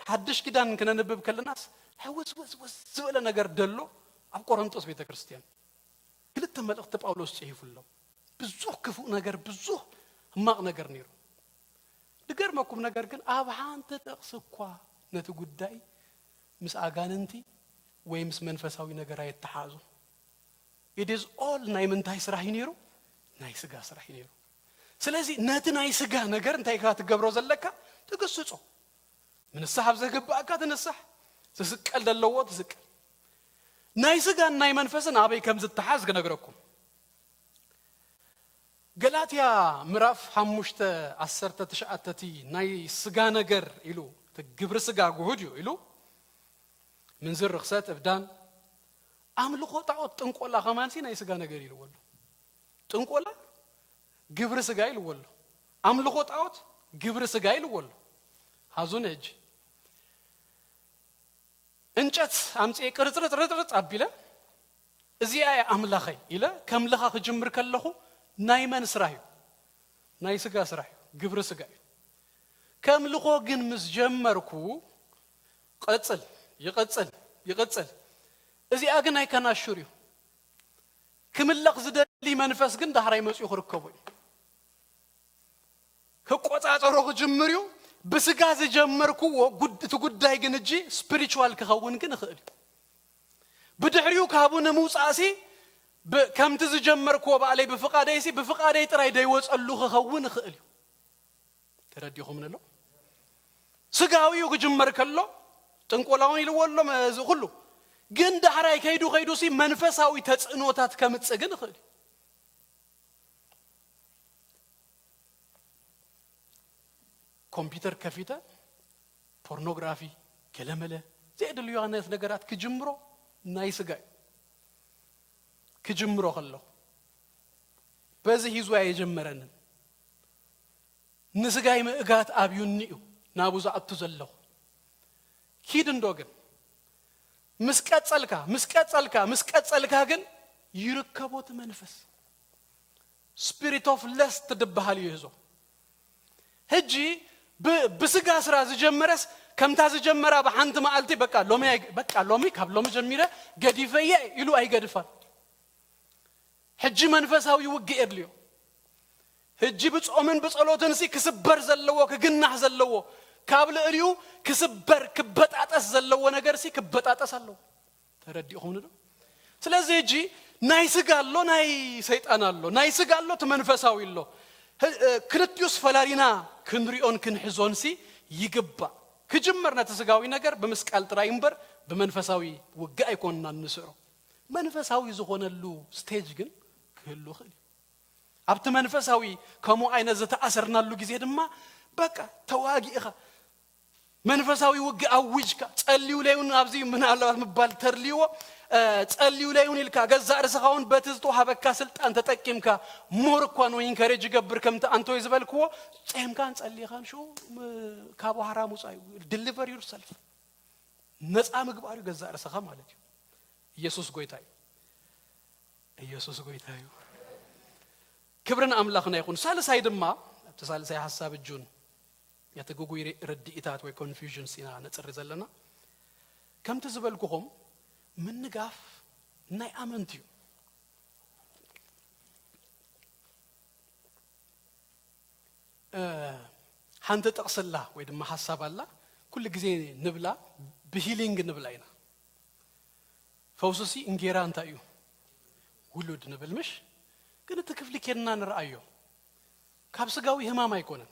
ሓድሽ ኪዳን ክነንብብ ከለናስ ሕውስ ወስ ወስ ዝበለ ነገር ደሎ ኣብ ቆሮንጦስ ቤተ ክርስቲያን ክልተ መልእኽቲ ጳውሎስ ጽሒፉ ኣሎ። ብዙሕ ክፉእ ነገር ብዙሕ ሕማቕ ነገር ነይሩ። ዝገርመኩም ነገር ግን ኣብ ሓንቲ ጥቕሲ እኳ ነቲ ጉዳይ ምስ ኣጋንንቲ ወይ ምስ መንፈሳዊ ነገር ኣየተሓዙ። It is all ናይ ምንታይ ስራሕ እዩ ነይሩ? ናይ ስጋ ስራሕ እዩ ነይሩ። ስለዚ ነቲ ናይ ስጋ ነገር እንታይ ኢኻ ትገብሮ ዘለካ? ትግስጾ። ምንሳሕ ኣብ ዘግብኣካ ትንሳሕ፣ ትስቀል ዘለዎ ትስቀል። ናይ ስጋን ናይ መንፈስን ኣበይ ከም ዝተሓዝ ክነግረኩም። ገላትያ ምዕራፍ ሓሙሽተ ዓሰርተ ትሽዓተ እቲ ናይ ስጋ ነገር ኢሉ እቲ ግብሪ ስጋ ጉሁድ እዩ ኢሉ ምንዝር፣ ርኽሰት፣ እብዳን፣ ኣምልኾ ጣዖት፣ ጥንቆላ ከማንሲ ናይ ስጋ ነገር ኢልዎ ኣሎ። ጥንቆላ ግብሪ ስጋ ኢልዎ ኣሎ። ኣምልኾ ጣዖት ግብሪ ስጋ ኢልዎ ኣሎ። ሓዙን ሕጂ እንጨት ኣምፅኤ ቅርፅርፅርፅርፅ ኣቢለ እዚኣ እያ ኣምላኸይ ኢለ ከምልኻ ክጅምር ከለኹ ናይ መን ስራሕ እዩ? ናይ ስጋ ስራሕ እዩ፣ ግብሪ ስጋ እዩ። ከምልኾ ግን ምስ ጀመርኩ ቀፅል ይቐፅል ይቐፅል። እዚኣ ግን ኣይከናሹር እዩ። ክምለኽ ዝደሊ መንፈስ ግን ዳሕራይ መፅኡ ክርከቦ እዩ። ክቆፃፀሮ ክጅምር እዩ። ብስጋ ዝጀመርክዎ ጉድ- እቲ ጉዳይ ግን እጂ ስፒሪቹዋል ክኸውን ግን ይኽእል እዩ። ብድሕሪኡ ካብኡ ንምውፃእሲ ብ- ከምቲ ዝጀመርክዎ ባዕለይ ብፍቓደይሲ ብፍቓደይ ጥራይ ደይወፀሉ ክኸውን ይኽእል እዩ። ተረዲኹም ንሎ ስጋዊ እዩ ክጅመር ከሎ ጥንቆላውን ኢልዎ ኣሎ መ- እዚ ኩሉ ግን ዳሕራይ ከይዱ ከይዱሲ መንፈሳዊ ተፅዕኖታት ከምፅእ ግን ይኽእል እዩ። ኮምፒውተር ከፊተ ፖርኖግራፊ ገለመለ ዘየድልዩ ዓይነት ነገራት ክጅምሮ ናይ ስጋ እዩ። ክጅምሮ ከለኹ በዚ ሂዙ ኣይጀመረንን። ንስጋይ ምእጋት ኣብዩኒ እዩ ናብኡ ዝኣቱ ዘለኹ። ኪድ እንዶ ግን ምስ ቀጸልካ ምስ ቀጸልካ ምስ ቀጸልካ ግን ይርከቦ እቲ መንፈስ። ስፒሪት ኦፍ ለስት ትድበሃል እዩ ህዞ። ሕጂ ብ- ብስጋ ስራ ዝጀመረስ ከምታ ዝጀመራ ብሓንቲ መዓልቲ በቃ ሎሚ ኣይ- በቃ ሎሚ ካብ ሎሚ ጀሚረ ገዲፈየ ኢሉ ኣይገድፋን። ሕጂ መንፈሳዊ ውግእ የድልዮ። ሕጂ ብጾምን ብጸሎትን ሲ ክስበር ዘለዎ ክግናሕ ዘለዎ ካብ ልዕሊኡ ክስበር ክበጣጠስ ዘለዎ ነገር ሲ ክበጣጠስ ኣለዎ። ተረዲእኹምኒ ዶ? ስለዚ ሕጂ ናይ ስጋ ኣሎ ናይ ሰይጣን ኣሎ ናይ ስጋ ኣሎ እቲ መንፈሳዊ ኣሎ። ህ- እ፣ ክልቲኡስ ፈላሊና ክንሪኦን ክንሕዞን ሲ ይግባእ። ክጅመር ነቲ ስጋዊ ነገር ብምስቃል ጥራይ እምበር ብመንፈሳዊ ውግእ ኣይኮንና እንስዕሮ። መንፈሳዊ ዝኾነሉ ስቴጅ ግን ክህሉ ይኽእል እዩ። ኣብቲ መንፈሳዊ ከምኡ ዓይነት ዝተኣሰርናሉ ግዜ ድማ በቃ ተዋጊእኻ መንፈሳዊ ውግእ ኣዊጅካ ጸልዩለይ እውን ኣብዚ ምናልባት ምባል ተድልይዎ እ፣ ጸልዩለይ እውን ኢልካ ገዛእ ርእስኻ እውን በቲ ዝተዋሃበካ ስልጣን ተጠቂምካ ሞር እኳ ን ኢንከሬጅ ይገብር ከምቲ ኣንቶይ ዝበልክዎ ጸምካን ጸሊኻን ሽው ም- ካብ ዋህራ ምውፃእ እዩ። ዲሊቨር ዩር ሰልፍ ነፃ ምግባር እዩ ገዛእ ርእስኻ ማለት እዩ። ኢየሱስ ጎይታ እዩ። ኢየሱስ ጎይታ እዩ። ክብርን ኣምላኽና ይኹን። ሳልሳይ ድማ ኣብቲ ሳልሳይ ሓሳብ እጁን ነቲ ግጉይ ርድኢታት ወይ ኮንፊውዥንስ ኢና ነፅሪ ዘለና። ከምቲ ዝበልኩኹም ምንጋፍ ናይ ኣመንቲ እዩ። ሓንቲ ጥቕሲ ኣላ ወይ ድማ ሓሳብ ኣላ ኩሉ ግዜ ንብላ፣ ብሂሊንግ ንብላ ኢና። ፈውስሲ እንጌራ እንታይ እዩ? ውሉድ ንብል ምሽ? ግን እቲ ክፍሊ ኬድና ንርኣዮ። ካብ ስጋዊ ህማም ኣይኮነን።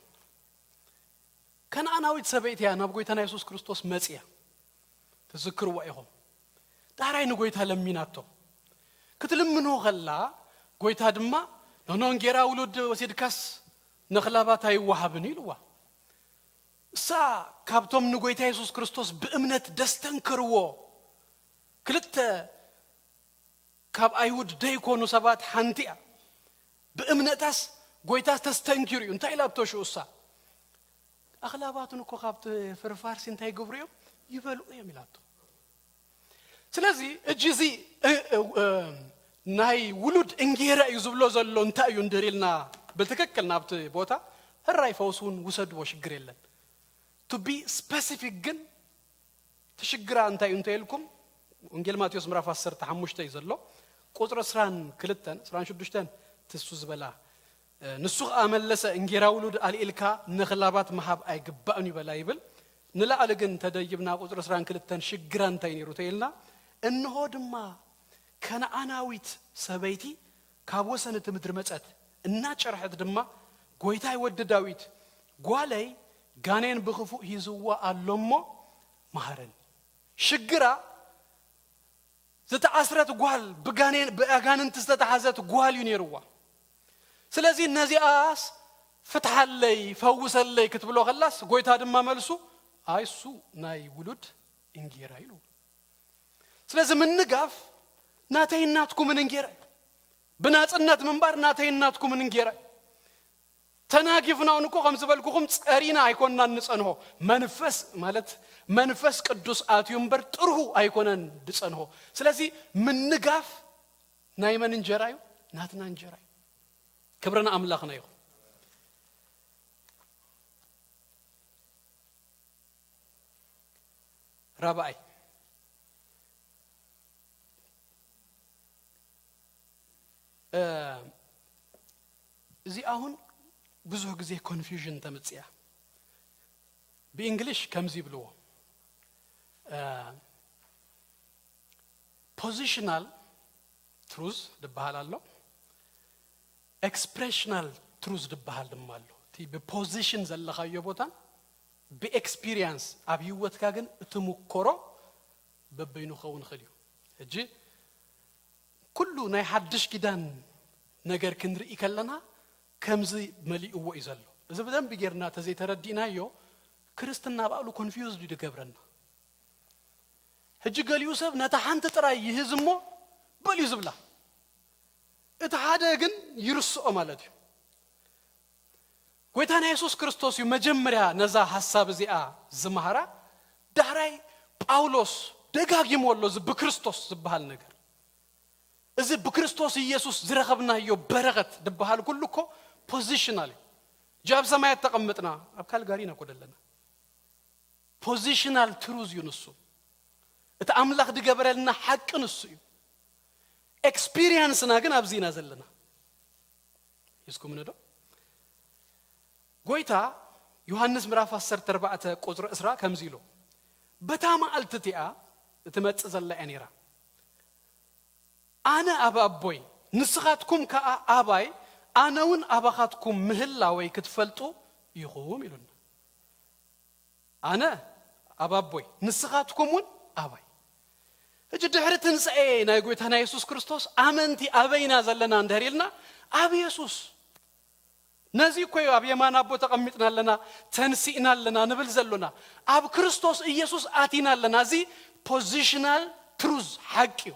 ከነኣናዊት ሰበይቲ እያ ናብ ጎይታና የሱስ ክርስቶስ መጽያ። ትዝክርዋ ኢኹም። ዳሕራይ ንጎይታ ለሚናቶ። ክትልምኖ ከላ፣ ጎይታ ድማ፣ "ኖኖ፣ እንጌራ ውሉድ ወሲድካስ ነኽላባት ኣይወሃብን" ኢልዋ። እሳ ካብቶም ንጎይታ የሱስ ክርስቶስ ብእምነት ደስተንከርዎ ክልተ ካብ ኣይሁድ ደይኮኑ ሰባት ሓንቲ እያ። ብእምነታስ ጎይታ ተስተንኪሩ እዩ። እንታይ ኢላቶ ሽኡ እሳ? "ኣኽላባትን እኮ ካብቲ ፍርፋርሲ እንታይ ይገብሩ እዮም? ይበልዑ እዮም" ኢላቶ። ስለዚ እጂ እዚ፣ እ፣ እ፣ እ፣ ናይ ውሉድ እንጌራ እዩ ዝብሎ ዘሎ እንታይ እዩ እንድህር ኢልና ብትክክል ናብቲ ቦታ፣ ሕራይ ፈውስ እውን ውሰድዎ፣ ሽግር የለን። To be specific ግን፣ ትሽግራ እንታይ እዩ እንተ ኢልኩም፣ ወንጌል ማቴዎስ ምዕራፍ ዓሰርተ ሓሙሽተ እዩ ዘሎ፣ ቁጽሪ ዕስራን ክልተን፣ ዕስራን ሽዱሽተን ትሱ ዝበላ፣ እ፣ ንሱ ኸኣ መለሰ፣ "እንጌራ ውሉድ ኣልኢልካ ንኽላባት ምሃብ ኣይግባእን እዩ በላ" ይብል። ንላዕሊ ግን ተደይብና ቁጽሪ ዕስራን ክልተን ሽግራ እንታይ ነይሩ ተኢልና፣ "እንሆ ድማ ከነኣናዊት ሰበይቲ ካብ ወሰን እቲ ምድሪ መጸት፣ እናጨርሐት ድማ፣ ጎይታይ ወዲ ዳዊት፣ ጓለይ ጋኔን ብኽፉእ ሂዝዋ ኣሎ እሞ መሃረኒ።" ሽግራ ዝተኣስረት ጓል፣ ብጋኔን፣ ብኣጋንንቲ ዝተታሓዘት ጓል እዩ ነይርዋ። ስለዚ ነዚኣስ ፍትሓለይ፣ ፈውሰለይ ክትብሎ ከላስ፣ ጎይታ ድማ መልሱ፣ "ኣይ፣ እሱ ናይ ውሉድ እንጌራ" ኢሉ። ስለዚ ምንጋፍ ናተይን ናትኩምን እንጌራ እዩ። ብናጽነት ምንባር ናተይን ናትኩምን እንጌራ እዩ። ተናጊፍና እውን እኮ ከም ዝበልኩኹም ጸሪና ኣይኮንናን ንጸንሆ። መንፈስ ማለት መንፈስ ቅዱስ ኣትዩ እምበር ጥርሁ ኣይኮነን ዝጸንሆ። ስለዚ ምንጋፍ ናይ መን እንጀራ እዩ? ናትና እንጀራ እዩ። ክብሪ ንኣምላኽና ይኹን። ራብኣይ፣ እ፣ እዚ ኣሁን ብዙሕ ግዜ ኮንፊውዥን ተምጽእ እያ። ብእንግሊሽ ከምዚ ይብልዎ፣ እ፣ ፖዚሽናል ትሩዝ ዝበሃል ኣሎ፣ ኤክስፕሬሽናል ትሩዝ ዝበሃል ድማ ኣሎ። እቲ ብፖዚሽን ዘለኻዮ ቦታን ብኤክስፒሪየንስ ኣብ ህይወትካ ግን እትምኮሮ በበይኑ ክኸውን ይኽእል እዩ። ሕጂ ኩሉ ናይ ሓድሽ ኪዳን ነገር ክንርኢ ከለና ከምዚ መሊእዎ እዩ ዘሎ። እዚ ብደንቢ ጌርና ተዘይተረዲእናዮ ክርስትና ባዕሉ ኮንፊውዝድ እዩ ዝገብረና። ሕጂ ገሊኡ ሰብ ነታ ሓንቲ ጥራይ ይህዝ እሞ በል እዩ ዝብላ፣ እቲ ሓደ ግን ይርስኦ ማለት እዩ። ጎይታና የሱስ ክርስቶስ እዩ መጀመርያ ነዛ ሓሳብ እዚኣ ዝመሃራ። ዳሕራይ ጳውሎስ ደጋጊሞ ኣሎ፣ እዚ ብክርስቶስ ዝበሃል ነገር፣ እዚ ብክርስቶስ ኢየሱስ ዝረኸብናዮ በረኸት ዝበሃል ኩሉ እኮ ፖዚሽናል እዩ። ጃብ ሰማያት ተቐምጥና ኣብ ካልጋሪ ኢና እኮ ዘለና። ፖዚሽናል ትሩዝ እዩ ንሱ። እቲ ኣምላኽ ዝገበረልና ሓቂ ንሱ እዩ። ኤክስፒሪየንስና ግን ኣብዚ ኢና ዘለና። ሒዝኩምኒ ዶ? ጎይታ ዮሃንስ ምዕራፍ ዓሰርተ ኣርባዕተ ቁጽሪ ዕስራ ከምዚ ኢሉ፣ "በታ መዓልቲ እቲኣ እትመጽእ ዘላ እያ ነይራ። ኣነ ኣብ ኣቦይ፣ ንስኻትኩም ከኣ ኣባይ፣ ኣነ እውን ኣባኻትኩም ምህላወይ ክትፈልጡ ኢኹም" ኢሉና። ኣነ ኣብ ኣቦይ፣ ንስኻትኩም እውን ኣባይ። ሕጂ ድሕሪ ትንሳኤ ናይ ጎይታና የሱስ ክርስቶስ ኣመንቲ ኣበይና ዘለና እንድሕር ኢልና፣ ኣብ የሱስ። ነዚ እኮ እዩ ኣብ የማን ኣቦ ተቐሚጥና ኣለና፣ ተንሲእና ኣለና ንብል ዘሎና። ኣብ ክርስቶስ ኢየሱስ ኣቲና ኣለና። እዚ ፖዚሽናል ትሩዝ ሓቂ እዩ።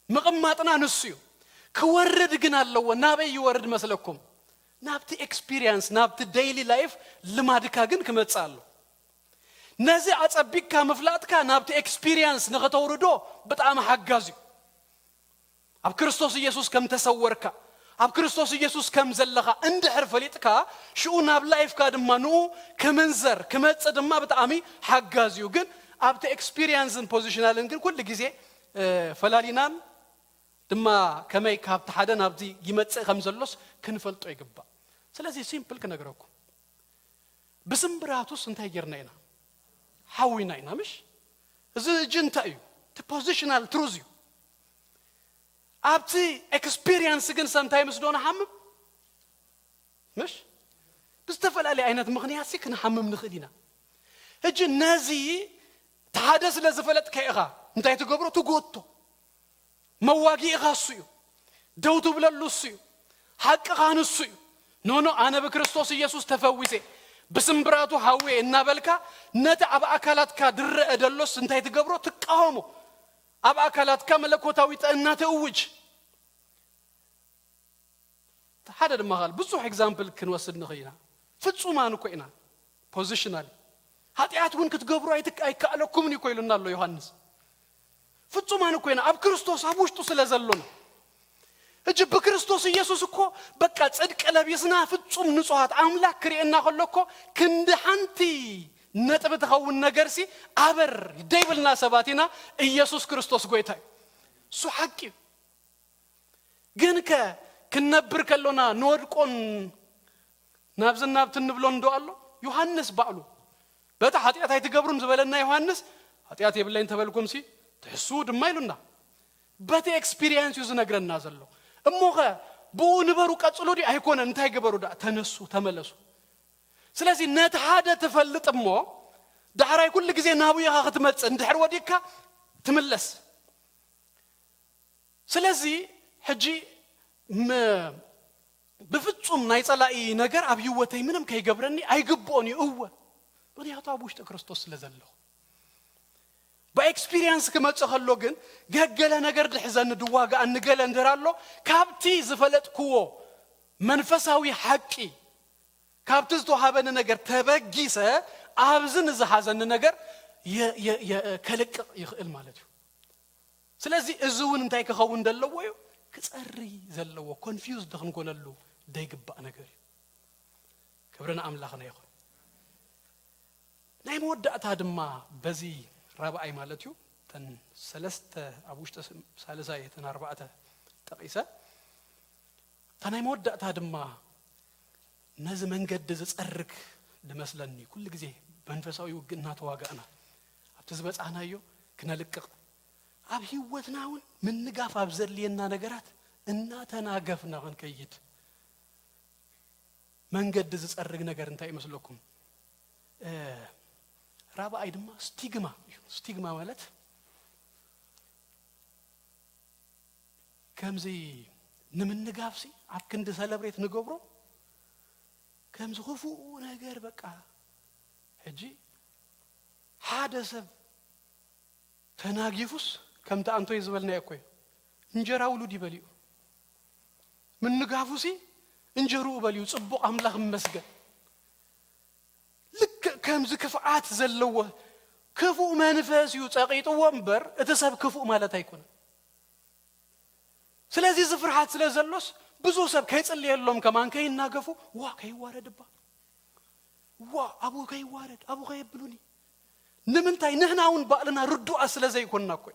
ምቕማጥና ንሱ እዩ። ክወርድ ግን ኣለዎ። ናበይ ይወርድ መስለኩም? ናብቲ ኤክስፒሪየንስ፣ ናብቲ ዴይሊ ላይፍ ልማድካ ግን ክመጽእ ኣሎ። ነዚ ኣጸቢቅካ ምፍላጥካ ናብቲ ኤክስፒሪየንስ ንኸተውርዶ ብጣዕሚ ሓጋዝ እዩ። ኣብ ክርስቶስ ኢየሱስ ከም ተሰወርካ፣ ኣብ ክርስቶስ ኢየሱስ ከም ዘለኻ እንድሕር ፈሊጥካ፣ ሽኡ ናብ ላይፍካ ድማ ንኡ ክምንዘር ክመጽእ ድማ ብጣዕሚ ሓጋዝ እዩ። ግን ኣብቲ ኤክስፒሪየንስን ፖዚሽናልን ግን ኩሉ ግዜ፣ እ፣ ፈላሊናን ድማ ከመይ ካብቲ ሓደ ናብዚ ይመጽእ ከም ዘሎስ ክንፈልጦ ይግባእ። ስለዚ ሲምፕል ክነግረኩም። ብስምብራቱስ እንታይ ጌርና ኢና? ሓዊና ኢና። ምሽ እዚ እጂ እንታይ እዩ? እቲ positional truth እዩ። ኣብቲ experience ግን ሰብ እንታይ ምስ ዶ ንሓምም? ምሽ ብዝተፈላለየ ዓይነት ምኽንያት ሲ ክንሓምም ንኽእል ኢና። ሕጂ ነዚ ሓደ ስለ ዝፈለጥካ ኢኻ እንታይ ትገብሮ? ትጎቶ። መዋጊእኻ እሱ እዩ። ደው ትብለሉ እሱ እዩ። ሓቅኻ ንሱ እዩ። ኖኖ፣ ኣነ ብክርስቶስ ኢየሱስ ተፈዊሰ፣ ብስምብራቱ ሓውየ እናበልካ ነቲ ኣብ ኣካላትካ ድረአ ደሎስ እንታይ ትገብሮ? ትቃወሞ። ኣብ ኣካላትካ መለኮታዊ ጥዕና ትእውጅ። ሓደ ድማ ኻል ብዙሕ example ክንወስድ ንኽእል ኢና። ፍጹማን እኮ ኢና። Positionally ሓጢኣት እውን ክትገብሩ ኣይትክ- ኣይከኣለኩምን እዩ እኮ ኢሉና ኣሎ ዮሃንስ። ፍጹማን እኮ ኢና ኣብ ክርስቶስ ኣብ ውሽጡ ስለ ዘሎና። ሕጂ ብክርስቶስ ኢየሱስ እኮ በቃ ጽድቂ ለቢስና ፍጹም ንጹሃት ኣምላኽ ክርእየና ከሎ እኮ ክንዲ ሓንቲ ነጥቢ ትኸውን ነገርሲ ኣበር ደይብልና ሰባት ኢና። ኢየሱስ ክርስቶስ ጎይታ እዩ። እሱ ሓቂ እዩ። ግን ከ ክንነብር ከሎና ንወድቆን ናብዚ ናብቲ እንብሎ እንዶ ኣሎ? ዮሃንስ ባዕሉ በቲ ሓጢኣት ኣይትገብሩን ዝበለና ዮሃንስ ሓጢኣት የብለይን ተበልኩም ሲ ትሕሱ ድማ ኢሉና። በቲ experience እዩ ዝነግረና ዘሎ። እሞ ኸ ብኡ ንበሩ ቀጽሉ ዲ ኣይኮነ እንታይ ግበሩ ዳ ተነሱ ተመለሱ። ስለዚ ነቲ ሓደ ትፈልጥ እሞ ዳሕራይ ኩሉ ግዜ ናብኡ ኢኻ ክትመጽእ እንድሕር ወዲካ ትምለስ። ስለዚ ሕጂ ም- ብፍጹም ናይ ጸላኢ ነገር ኣብ ህይወተይ ምንም ከይገብረኒ ኣይግብኦን እዩ። እወ ምክንያቱ ኣብ ውሽጢ ክርስቶስ ስለ ዘለኹ። ብኤክስፒሪየንስ ክመጽእ ከሎ ግን ገገለ ነገር ድሕዘኒ ድዋጋኣኒ ገለ እንድር ኣሎ ካብቲ ዝፈለጥክዎ መንፈሳዊ ሓቂ ካብቲ ዝተዋሃበኒ ነገር ተበጊሰ ኣብዚ ንዝሓዘኒ ነገር የ- የ- የ- ከልቅቕ ይኽእል ማለት እዩ። ስለዚ እዚ እውን እንታይ ክኸውን ዘለዎ እዩ? ክጸሪ ዘለዎ ኮንፊውዝድ ክንኮነሉ ዘይግባእ ነገር እዩ። ክብሪ ንኣምላኽና ይኹን። ናይ መወዳእታ ድማ በዚ ራብኣይ ማለት እዩ ተን ሰለስተ ኣብ ውሽጢ ሳልሳይ ተን ኣርባዕተ ጠቒሰ እታ ናይ መወዳእታ ድማ ነዚ መንገዲ ዝጸርግ ዝመስለኒ ኩሉ ግዜ መንፈሳዊ ውግእ እናተዋጋእና ኣብቲ ዝበጻሕናዮ ክነልቅቕ ኣብ ህይወትና እውን ምንጋፍ ኣብ ዘድልየና ነገራት እናተናገፍና ክንከይድ መንገዲ ዝጸርግ ነገር እንታይ ይመስለኩም? ራብኣይ ድማ ስቲግማ እዩ። ስቲግማ ማለት ከምዚ ንምንጋፍሲ ኣብ ክንዲ ሰለብሬት ንገብሮ ከምዚ ክፉኡ ነገር በቃ ሕጂ ሓደ ሰብ ተናጊፉስ ከምቲ ኣንቶይ ዝበልናዮ እኮ እዩ። እንጀራ ውሉድ ይበልዩ ምንጋፉሲ እንጀርኡ በልዩ ጽቡቕ ኣምላኽ ይመስገን። ልክእ ከምዚ ክፍዓት ዘለዎ ክፉእ መንፈስ እዩ ጸቒጥዎ እምበር እቲ ሰብ ክፉእ ማለት ኣይኮነን። ስለዚ እዚ ፍርሃት ስለ ዘሎስ ብዙ ሰብ ከይጽልየሎም ከማን ከይናገፉ ዋ ከይዋረድ እባ ዋ ኣብኡ ከይዋረድ ኣብኡ ከየብሉኒ ንምንታይ ንሕና እውን ባዕልና ርዱኣ ስለ ዘይኮንና እኮ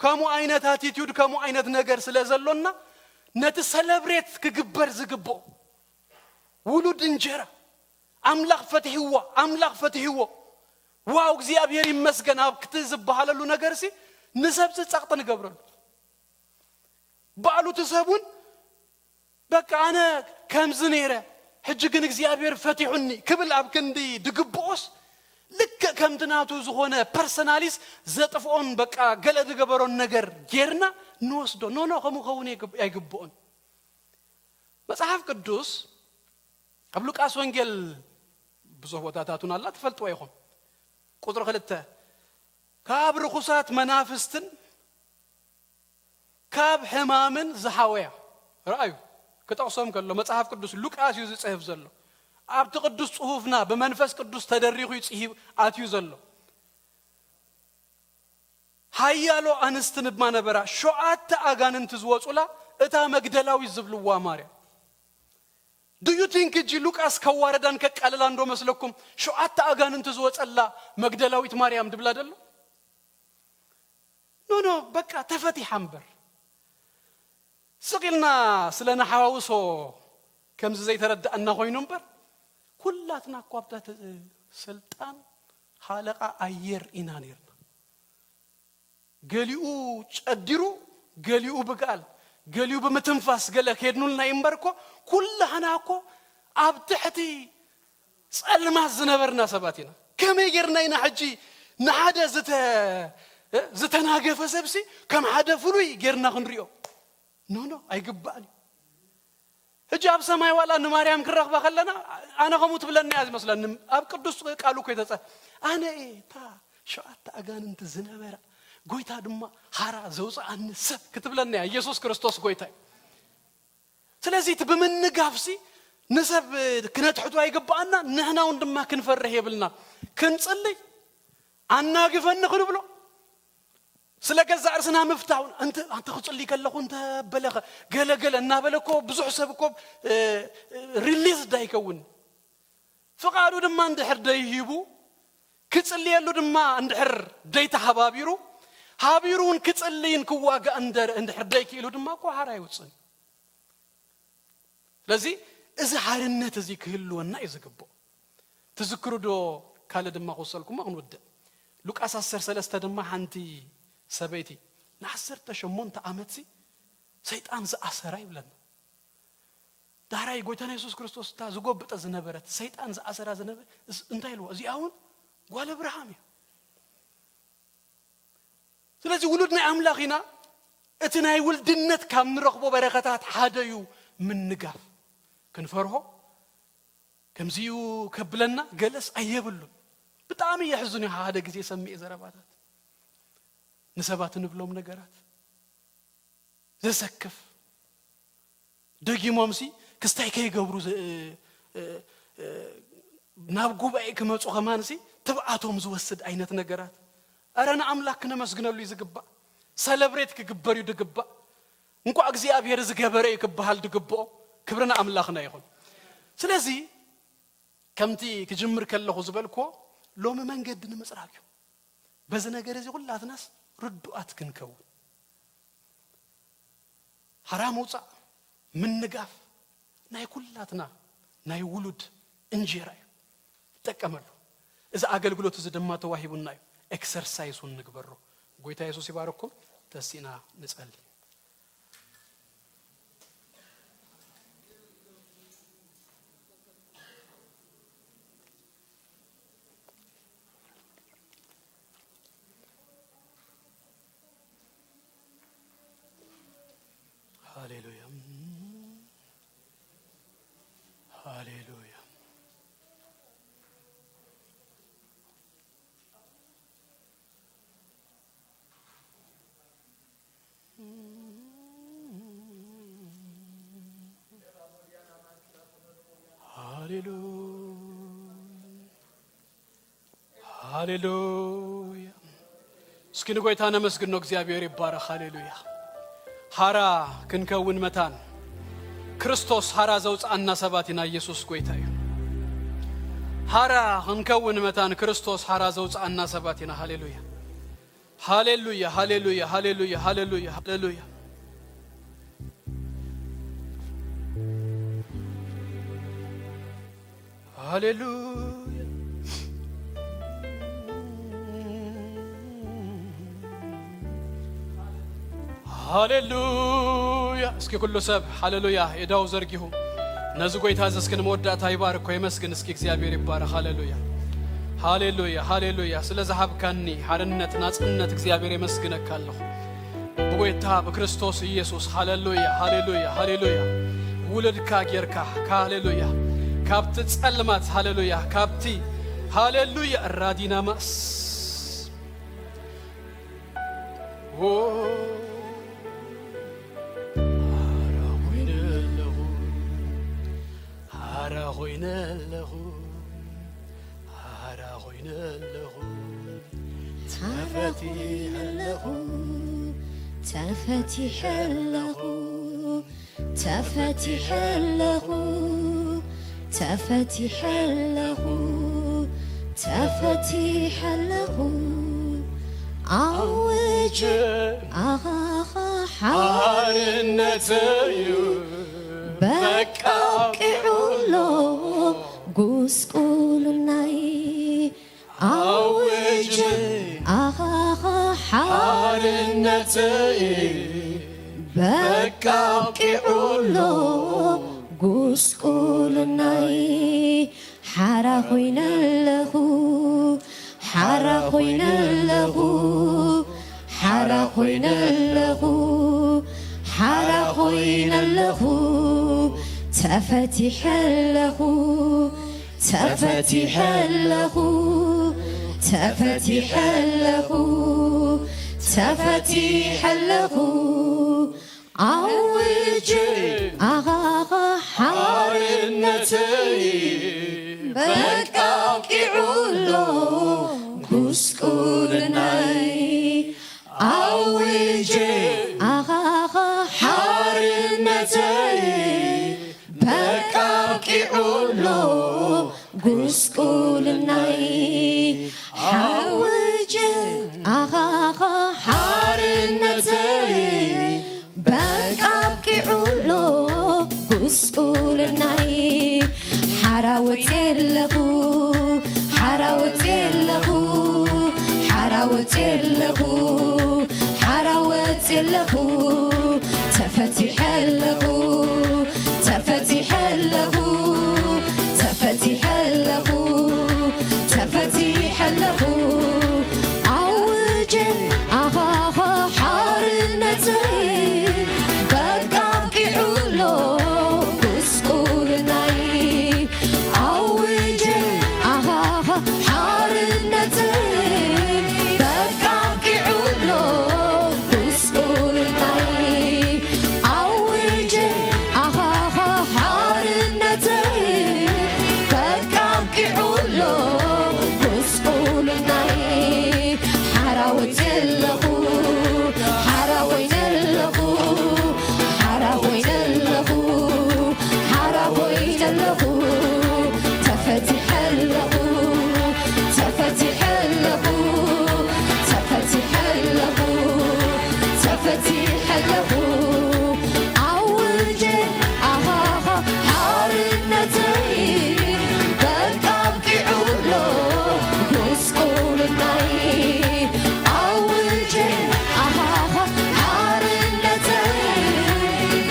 ከምኡ ዓይነት ኣቲቲዩድ ከምኡ ዓይነት ነገር ስለ ዘሎና ነቲ ሰለብሬት ክግበር ዝግብኦ ውሉድ እንጀራ ኣምላኽ ፈትሕዋ ኣምላኽ ፈትሕዎ ዋው እግዚኣብሔር ይመስገን ኣብ ክቲ ዝበሃለሉ ነገርሲ ንሰብሲ ጸቕጢ ንገብረሉ ባዕሉ እቲ ሰብ እውን በቃ ኣነ ከምዚ ነይረ ሕጂ ግን እግዚኣብሔር ፈቲሑኒ ክብል ኣብ ክንዲ ድግብኦስ ልክእ ከምቲ ናቱ ዝኾነ ፐርሰናሊስ ዘጥፍኦን በቃ ገለ ዝገበሮን ነገር ጌርና ንወስዶ ኖኖ ከምኡ ከውን ኣይግብኦን። መጽሓፍ ቅዱስ ኣብ ሉቃስ ወንጌል ብዙሕ ቦታታቱን ኣላ ትፈልጥዋ ኢኹም። ቁጥሪ ክልተ ካብ ርኹሳት መናፍስትን ካብ ሕማምን ዝሓወያ ረኣዩ ክጠቕሶም ከሎ መጽሓፍ ቅዱስ ሉቃስ እዩ ዝጽህፍ ዘሎ ኣብቲ ቅዱስ ጽሁፍና ብመንፈስ ቅዱስ ተደሪኹ እዩ ጽሂብ ኣትዩ ዘሎ ሓያሎ ኣንስትን ድማ ነበራ ሸዓተ ኣጋንንቲ ዝወጹላ እታ መግደላዊት ዝብልዋ ማርያም ድዩ ቲንክ እጂ ሉቃስ ከዋረዳን ከቃልላን ዶ መስለኩም ሸዓተ ኣጋንንቲ ዝወጸላ መግደላዊት ማርያም ድብላ ደሎ ኖ ኖ በቃ ተፈቲሓ እምበር ስቕ ኢልና ስለ ንሓዋውሶ ከምዚ ዘይተረዳእና ኮይኑ እምበር ኩላትና እኮ ኣብታ ተ- ስልጣን ሃለቃ ኣየር ኢና ነርና። ገሊኡ ጨዲሩ፣ ገሊኡ ብጋል፣ ገሊኡ ብምትንፋስ ገለ ከድኑልና እምበር እኮ ኩላህና እኮ ኣብ ትሕቲ ጸልማት ዝነበርና ሰባት ኢና። ከመይ ጌርና ኢና ሕጂ ንሓደ ዝተ- ዝተናገፈ ሰብሲ ከም ሓደ ፍሉይ ጌርና ክንሪኦ? ኖ ኖ፣ ኣይግባእን እዩ። ሕጂ ኣብ ሰማይ ዋላ ንማርያም ክንረኽባ ከለና፣ ኣነ ከምኡ ትብለኒ እያ ዝመስለኒ። ኣብ ቅዱስ ቃሉ እኮ የተጸ ኣነ እየ እታ ሸውዓተ ኣጋንንቲ ዝነበራ፣ ጎይታ ድማ ሃራ ዘውፅኣኒ ሰብ ክትብለኒ እያ። ኢየሱስ ክርስቶስ ጎይታ እዩ። ስለዚ እቲ ብምንጋፍሲ ንሰብ ክነትሕቱ ኣይግባኣና፣ ንሕና እውን ድማ ክንፈርሕ የብልና። ክንጽልይ፣ ኣናግፈኒ ክንብሎ፣ ስለ ገዛእ ርእስና ምፍታው፣ እንተ ኣንተ ክጽሊ ከለኹ እንተ በለኸ ገለ ገለ እናበለ እኮ ብዙሕ ሰብ እኮ ሪሊዝ ዳይከውን። ፍቓዱ ድማ እንድሕር ደይሂቡ፣ ክጽልየሉ ድማ እንድሕር ደይተሃባቢሩ፣ ሃቢሩ እውን ክጽልይን ክዋጋእ እንደ- እንድሕር ደይክኢሉ ድማ እኮ ሓራ ይውጽን። ስለዚ እዚ ሓርነት እዚ ክህልወና እዩ ዝግብኦ። ትዝክሩ ዶ? ካልእ ድማ ክወሰልኩሞ ክንውድእ። ሉቃስ ዓሰርተ ሰለስተ ድማ ሓንቲ ሰበይቲ ንዓሰርተ ሸሞንተ ዓመትሲ ሰይጣን ዝኣሰራ ይብለና። ዳሕራይ ጎይታና የሱስ ክርስቶስ እታ ዝጎብጠ ዝነበረት፣ ሰይጣን ዝኣሰራ ዝነበረ እስ- እንታይ ኢልዎ? እዚኣ እውን ጓል እብርሃም እያ። ስለዚ ውሉድ ናይ ኣምላኽ ኢና። እቲ ናይ ውልድነት ካብ ንረኽቦ በረኸታት ሓደ እዩ ምንጋፍ። ክንፈርሆ፣ ከምዚዩ ከብለና ገለስ ኣየብሉን። ብጣዕሚ የሕዝን እዩ። ሓደ ግዜ ሰሚኤ ዘረባታት፣ ንሰባት ንብሎም ነገራት ዘሰክፍ፣ ደጊሞምሲ ክስታይ ከይገብሩ ዝ- እ- እ- እ- ናብ ጉባኤ ክመፁ ከማንሲ ትብዓቶም ዝወስድ ዓይነት ነገራት። ኣረ ንኣምላክ ክነመስግነሉ እዩ ዝግባእ። ሰለብሬት ክግበር እዩ ዝግባእ። እንኳዕ እግዚኣብሔር ዝገበረ እዩ ክበሃል ዝግብኦ። ክብሪ ንኣምላኽና ይኹን። ስለዚ ከምቲ ክጅምር ከለኹ ዝበልክዎ፣ ሎሚ መንገዲ ንምፅራግ እዩ። በዚ ነገር እዚ ኩላትናስ ርዱኣት ክንከውን፣ ሓራ ምውፃእ፣ ምንጋፍ ናይ ኩላትና ናይ ውሉድ እንጀራ እዩ። ንጠቀመሉ። እዚ ኣገልግሎት እዚ ድማ ተዋሂቡና እዩ። ኤክሰርሳይስ እውን ንግበሮ። ጎይታ የሱስ ይባርኩም። ተሲእና ንጸሊ። ሃሌሉያ። ሃሌሉያ። ሃሌሉያ። ሃሌሉያ። እስኪ ንጎይታ ነመስግኖ። እግዚኣብሔር ይባረኽ። ሃሌሉያ። ሃራ ክንከውን መታን ክርስቶስ ሃራ ዘውፅኣና ሰባት ኢና። ኢየሱስ ጎይታ እዩ። ሃራ ክንከውን መታን ክርስቶስ ሃራ ዘውፅኣና ሰባት ኢና። ሃሌሉያ። ሃሌሉያ፣ ሃሌሉያ፣ ሃሌሉያ፣ ሃሌሉያ፣ ሃሌሉያ። ሃሌሉያ። ሃሌሉያ። እስኪ ኩሉ ሰብ ሃሌሉያ ኢዳው ዘርጊሁ ነዚ ጎይታ እዚ እስኪ ንመወዳእታ ይባርኮ የመስግን። እስኪ እግዚኣብሔር ይባረኽ። ሃሌሉያ። ሃሌሉያ፣ ሃሌሉያ። ስለ ዝሃብካኒ ሓርነት፣ ናጽነት እግዚኣብሔር የመስግነካ ኣለኹ። ብጎይታ ብክርስቶስ ኢየሱስ። ሃሌሉያ፣ ሃሌሉያ፣ ሃሌሉያ። ውሉድካ ጌርካ፣ ሃሌሉያ። ካብቲ ጸልማት፣ ሃሌሉያ፣ ካብቲ፣ ሃሌሉያ፣ ራዲናማስ። ኦ፣ ሃራ ኮይነ ኣለኹ፣ ሃራ ኮይነ ኣለኹ። ሃራ ኮይነ ኣለኹ፣ ተፈቲሐ ኣለኹ፣ ተፈቲሐ ኣለኹ፣ ተፈቲሐ ኣለኹ፣ ተፈቲሐ ኣለኹ፣ ተፈቲሐ ኣለኹ። ኣውጅ ኣኻኻ ሓርነተዩ በቃ ኣብቂዑ ኣሎ። ጉስቁልናይ ኣውጅ ኣኻኻ ሓርነተይ በቃ ኣብቂዑ ኣሎ ጉስቁልናይ ሓራ ኮይነ ኣለኹ ሓራ ኮይነ ኣለኹ ሓራ ኮይነ ኣለኹ ሓራ ኮይነ ኣለኹ ተፈቲሐ ኣለኹ ተፈቲሐ ኣለኹ ተፈቲሐ ኣለኹ ተፈቲሐ ኣለኹ ኣውጅ ኣኻኻ ሓርነተይ በቃ ኣብቂዑ ኣሎ ጉስቁልናይ ኣውጅ ኣኻኻ ሓርነተይ በቃ ኣብቂዑ ኣሎ ጉስቁልናይ ሓውጅ ኣኻኻ ሓርነተይ በቃ ኣብቂዑ ኣሎ ጉስቁልናይ ሓራ ወፅየ ኣለኹ ሓራ ወፅየ ኣለኹ ሓራ ወፅየ ኣለኹ ሓራ ወፅየ ኣለኹ ተፈቲሐ ኣለኹ ተፈቲሐ ኣለኹ ተፈቲሐ ኣለኹ ተፈቲሐ ኣለኹ ኣውጀ ኣኻኻ ሓርነተይ በቃ ኣብቂዑ ኣሎ ጉስቁልናይ ኣውጀ ኣኻኻ ሓርነተይ በቃ ኣብቂዑ ኣሎ ጉስቁልናይ ኣውጀ ኣኻኻ ሓርነተይ በቃ ኣብቂዑ ኣሎ ጉስቁልናይ ሓራ ወፅየ ኣለኹ ሓራ ወይነ ኣለኹ ሓራ ኮይነ ኣለኹ ሓራ ኮይነ ኣለኹ ተፈቲሐ ኣለኹ ተፈቲሐ ኣለኹ ተፈቲሐ ኣለኹ ተፈቲሐ ኣለኹ ኣውጀ ኣኻኻ ሓርነተይ በቃ ኣብቂዑ ኣሎ ጉስቁልናይ ኣውጀ ኣኻኻ ሓርነተይ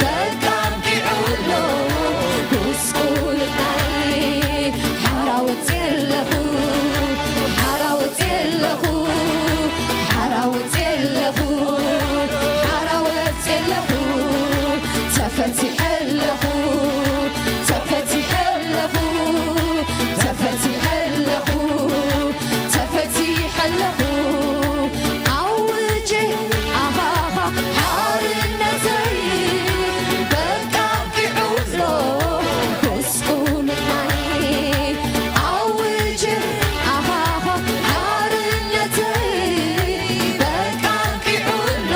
በቃ ኣብቂዑ ኣሎ ጉስቁልናይ ሓራ ወፅየ ኣለኹ ሓራ ወፅየ ኣለኹ ሓራ ወፅየ ኣለኹ ሓራ ወፅየ ኣለኹ ተፈቲሐ ኣለኹ ተፈቲሐ ኣለኹ ተፈቲሐ ኣለኹ ተፈቲሐ ኣለኹ ኣውጀ ኣኻኻ ሓርነተይ በቃ ኣብቂዑ ኣሎ ጉስቁልናይ ኣውጀ ኣኻኻ ሓርነተይ በቃ ኣብቂዑ ኣሎ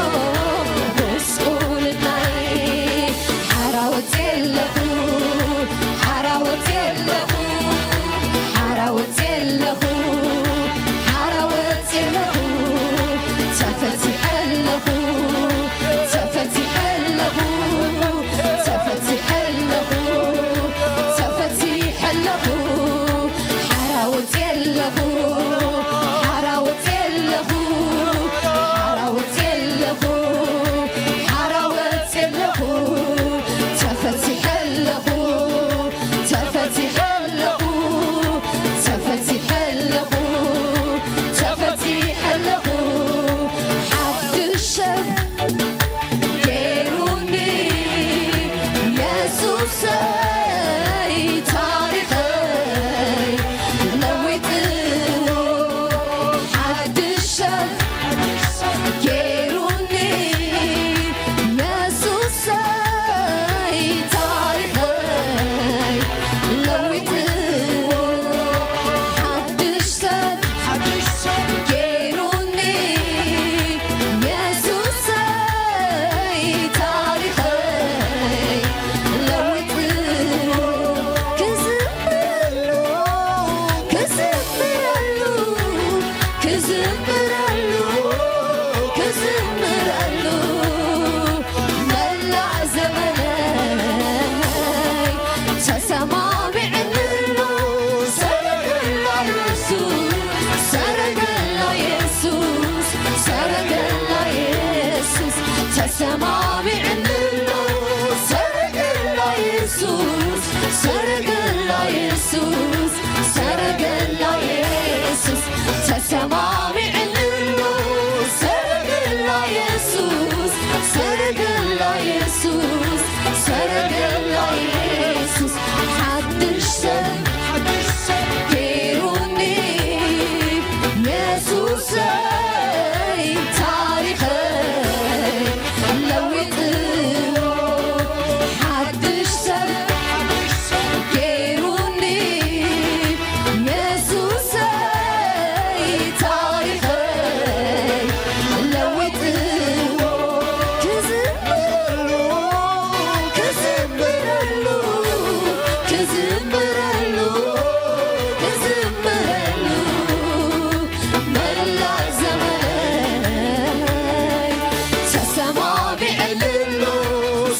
ጉስቁልናይ ሓራ ወፅየ ኣለኹ ሓራ ወፅየ ኣለኹ ሓራ ወፅየ ኣለኹ ሓራ ወፅየ ኣለኹ ተፈቲሐ ኣለኹ ተፈቲሐ ኣለኹ ተፈቲሐ ኣለኹ ተፈቲሐ ኣለኹ ሓራ ወፅየ ኣለኹ ሓራ ወፅየ ኣለኹ ሓራ ወፅየ ኣለኹ ሓራ ወፅየ ኣለኹ ተፈቲሐ ኣለኹ ተፈቲሐ ኣለኹ ተፈቲሐ ኣለኹ ተፈቲሐ ኣለኹ ሓድሽ ሰብ ገይሩኒ የሱሰይ ታሪኸይ ለዊጥዎ ሓድሽ ሰብ ገይሩኒ የሱሰይ ታሪኸይ ለዊጥዎ ሓድሽ ሰብ ገይሩኒ የሱሰይ ታሪኸይ ለዊጥዎ ክዝምረሉ ክዝምረሉ ክዝምረሉ ክዝምረሉ መላእ ዘመነይ ተሰማሚዕንሉ ተሰማሚዕንሎ ሰረገላ የሱስ፣ ሰረገላ የሱስ፣ ሰረገላ የሱስ። ተሰማሚዕንሎ ሰረገላ የሱስ፣ ሰረገላ የሱስ፣ ሰረገላ የሱስ። ሓድሽ ሰብ ገይሩኒ የሱሰይ፣ ታሪኸይ ለዊጥዎ። ሓድሽ ሰብ ገይሩኒ የሱሰይ፣ ታሪኸይ ለዊጥዎ። ክዝምረሉ፣ ክዝምረሉ፣ ክዝምረሉ፣ ክዝምረሉ፣ መላእ ዘመነይ ተሰማሚዕንሎ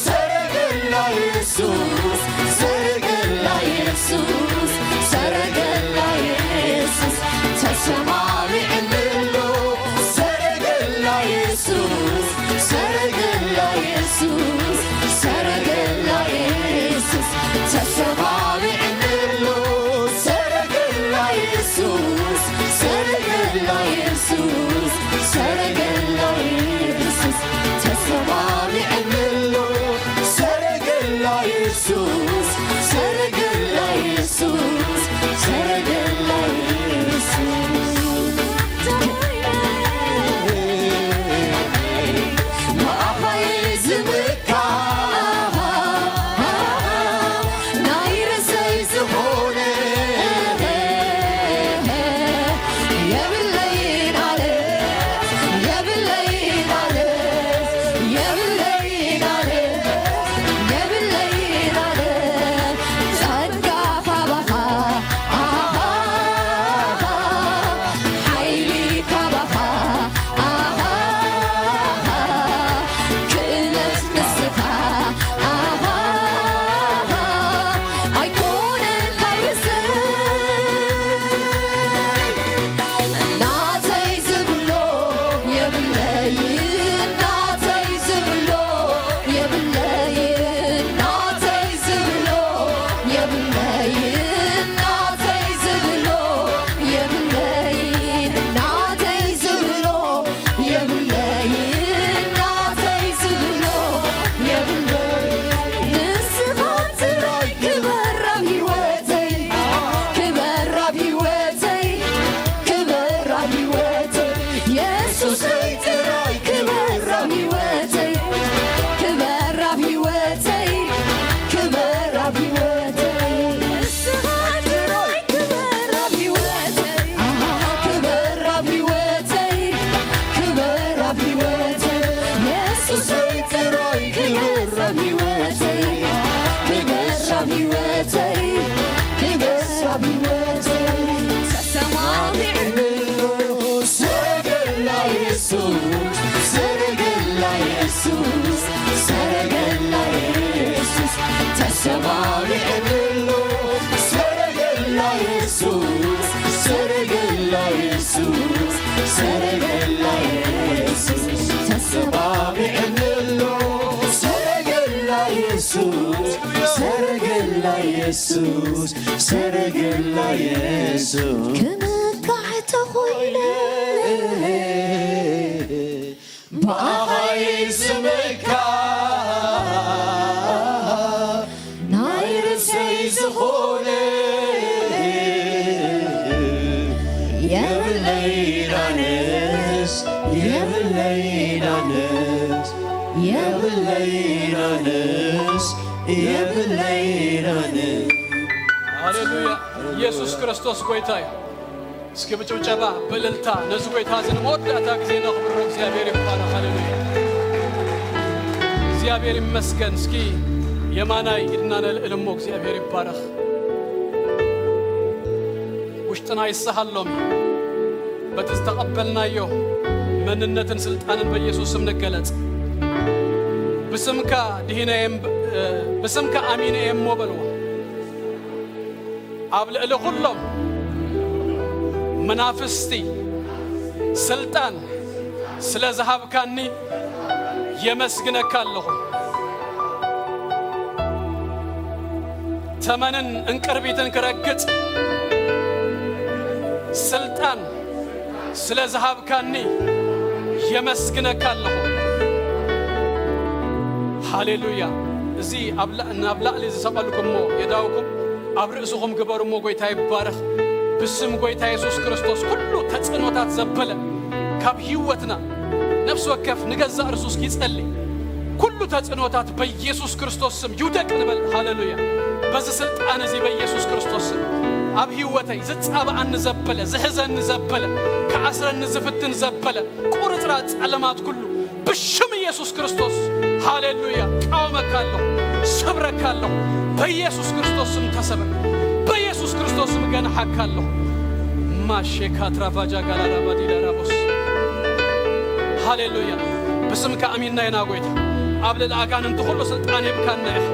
ሰረገላ የሱስ፣ ሰረገላ የሱስ፣ ሰረገላ የሱስ። ተሰማሚዕንሎ ሰረገላ የሱስ፣ ሰረገላ የሱስ፣ ሰረገላ የሱስ። ተሰማሚዕንሎ ሰረገላ የሱስ፣ ሰረገላ የሱስ፣ ሰረገላ የሱስ። ተሰማሚዕንሎ ሰረገላ የሱስ፣ ሰረገላ የሱስ፣ ሰረገላ የሱስ። ብኣኻ እየ ዝምካ፣ ናይ ርእሰይ ዝኾነ የብለይን ኣለ፣ የብለይን ኣለ፣ የብለይን ኣለ፣ የብለይን ኣለ። ጸጋ ካባኻ፣ ኣሃ፣ ሓይሊ ካባኻ፣ ኣሃ፣ ክእለት ንስኻ፣ ኣሃ፣ ኣይኮነን ካብ ርእሰይ። ናተይ ዝብሎ የብለይን፣ ናተይ ዝብሎ የብለይን፣ ናተይ ዝብሎ የብለይን፣ ናተይ ዝብሎ የብለይን፣ ናተይ ዝብሎ የብለይን፣ ናተይ ዝብሎ የብለይን። ንስኻ ጥራይ ክበር ኣብ ህይወተይ፣ ክበር ኣብ ህይወተይ፣ ክበር ኣብ ህይወተይ። የሱሰይ ጥራይ ክበር ኣብ ህይወተይ፣ ክበር ኣብ ህይወተይ፣ ክበር ኣብ ህይወተይ። ንስኻ ጥራይ ክበር ኣብ ህይወተይ፣ ክበር ኣብ ህይወተይ፣ ክበር ኣብ ህይወተይ። የሱሰይ ጥራይ ክበር ኣብ ህይወተይ፣ ክበር ኣብ ህይወተይ፣ ክበር ኣብ ህይወተይ። ተሰማሚዕንሎ ሰረገላ የሱስ፣ ሰረገላ የሱስ፣ ሰረገላ የሱስ። ተሰማሚዕንሎ ሰረገላ የሱስ፣ ሰረገላ የሱስ፣ ሰረገላ የሱስ። ተሰማሚዕንሎ ሰረገላ የሱስ፣ ሰረገላ የሱስ፣ ሰረገላ የሱስ። ክምካሕ ተኾይነ ብኣኻ እየ ዝምካ፣ ናይ ርእሰይ ዝኾነ የብለይን ኣነስ፣ የብለይን ኣነስ፣ የብለይን ኣነስ፣ የብለይን ኣነስ። ሃሌሉያ! ኢየሱስ ክርስቶስ ጎይታ እዩ። እስኪ ብጭብጨባ ብእልልታ ነዚ ጎይታ እዚ ንመወዳእታ ግዜ ነኽብሮ። እግዚኣብሔር ይባረኽ። ሃሌሉያ! እግዚኣብሔር ይመስገን። እስኪ የማናይ ኢድና ነልዕል እሞ እግዚኣብሔር ይባረኽ። ውሽጥና ይሰሃሎም እዩ። በቲ ዝተቐበልናዮ መንነትን ስልጣንን በኢየሱስ ስም ንገለጽ። ብስምካ ድሂነ እየ እም-፣ ብስምካ ኣሚነ እየ እሞ በልዎ። ኣብ ልዕሊ ኩሎም መናፍስቲ ስልጣን ስለ ዝሃብካኒ የመስግነካ ኣለኹ። ተመንን እንቅርቢትን ክረግጥ ስልጣን ስለ ዝሃብካኒ የመስግነካ ኣለኹ። ሃሌሉያ። እዚ ኣብ ላ-፣ ናብ ላዕሊ ዝሰቐልኩሞ የዳውኩም ኣብ ርእስኹም ግበሩ እሞ ጎይታ ይባረኽ። ብስም ጎይታ የሱስ ክርስቶስ ኩሉ ተጽዕኖታት ዘበለ ካብ ህይወትና ነፍሲ ወከፍ ንገዛእ ርእሱ እስኪ ይጸሊ። ኩሉ ተጽዕኖታት በኢየሱስ ክርስቶስ ስም ይውደቅ ንበል። ሃሌሉያ። በዚ ስልጣን እዚ በኢየሱስ ክርስቶስ ስም ኣብ ህይወተይ ዝጻብኣኒ ዘበለ፣ ዝሕዘኒ ዘበለ፣ ክኣስረኒ ዝፍትን ዘበለ ቁርጽራጽ ጸለማት ኩሉ ብሽም ኢየሱስ ክርስቶስ ሃሌሉያ ቃወመካ ኣለኹ፣ ሰብረካ ኣለኹ። በኢየሱስ ክርስቶስ ስም ተሰበር። በኢየሱስ ክርስቶስ ስም ገንሓካ ኣለኹ። ማሼካ ትራፋጃ ጋላራ ባዲዳ ራቦስ። ሃሌሉያ። ብስምካ ኣሚንና ኢና ጎይታ። ኣብ ልዕሊ ኣጋንንቲ ኩሉ ስልጣን ሂብካና ኢኻ።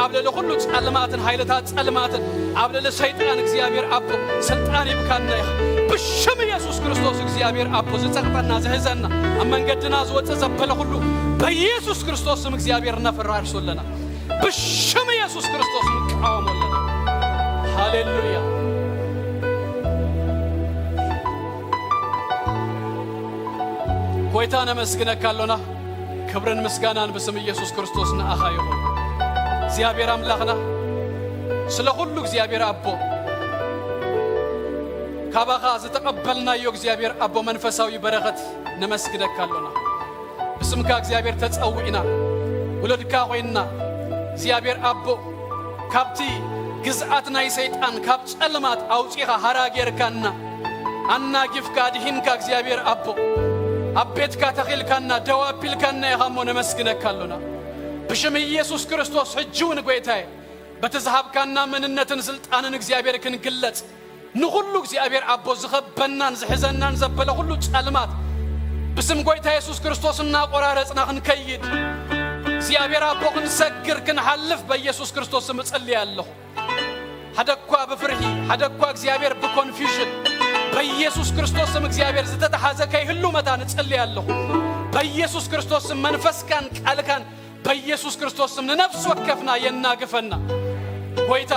ኣብ ልዕሊ ኩሉ ጸልማትን ሓይልታት ጸልማትን ኣብ ልዕሊ ሰይጣን እግዚኣብሔር ኣቦ ስልጣን ሂብካና ኢኻ። ብሽም ኢየሱስ ክርስቶስ እግዚኣብሔር ኣቦ ዝጸቕጠና ዝሕዘና ኣብ መንገድና ዝወጽእ ዘበለ ኩሉ በኢየሱስ ክርስቶስ ስም እግዚኣብሔር ነፈራርሶ ኣለና። ብሽም ኢየሱስ ክርስቶስ ንቃወሞ ኣለና። ሃሌሉያ። ጎይታ ነመስግነካ ኣሎና። ክብርን ምስጋናን ብስም ኢየሱስ ክርስቶስ ንኣኻ ይኹን። እግዚኣብሔር ኣምላኽና ስለ ኩሉ እግዚኣብሔር ኣቦ ካባኻ ዝተቐበልናዮ እግዚኣብሔር ኣቦ መንፈሳዊ በረኸት ነመስግነካ ኣሎና። ብስምካ እግዚኣብሔር ተጸዊዕና፣ ወለድካ ኮይንና፣ እግዚኣብሔር ኣቦ ካብቲ ግዝኣት ናይ ሰይጣን ካብ ጸልማት ኣውጺኻ ሃራ ጌርካና፣ ኣናጊፍካ ኣድሂንካ እግዚኣብሔር ኣቦ ኣብ ቤትካ ተኺልካና ደው ኣቢልካና ኢኻ እሞ ነመስግነካ ኣሎና። ብሽም ኢየሱስ ክርስቶስ ሕጂ እውን ጎይታዬ በቲ ዝሃብካና መንነትን ስልጣንን እግዚኣብሔር ክንግለጽ ንኹሉ እግዚኣብሔር ኣቦ ዝኸበናን ዝሕዘናን ዘበለ ኩሉ ጸልማት ብስም ጎይታ የሱስ ክርስቶስ እናቆራረጽና ክንከይድ እግዚኣብሔር ኣቦ ክንሰግር ክንሓልፍ በኢየሱስ ክርስቶስ ስም እጽልይ ኣለኹ። ሓደ እኳ ብፍርሂ፣ ሓደ እኳ እግዚኣብሔር ብኮንፊውዥን በኢየሱስ ክርስቶስ ስም እግዚኣብሔር ዝተተሓዘ ከይህሉ መታን እጽልይ ኣለኹ። በኢየሱስ ክርስቶስ ስም መንፈስካን ቃልካን በኢየሱስ ክርስቶስ ስም ንነፍሲ ወከፍና የናግፈና። ጎይታ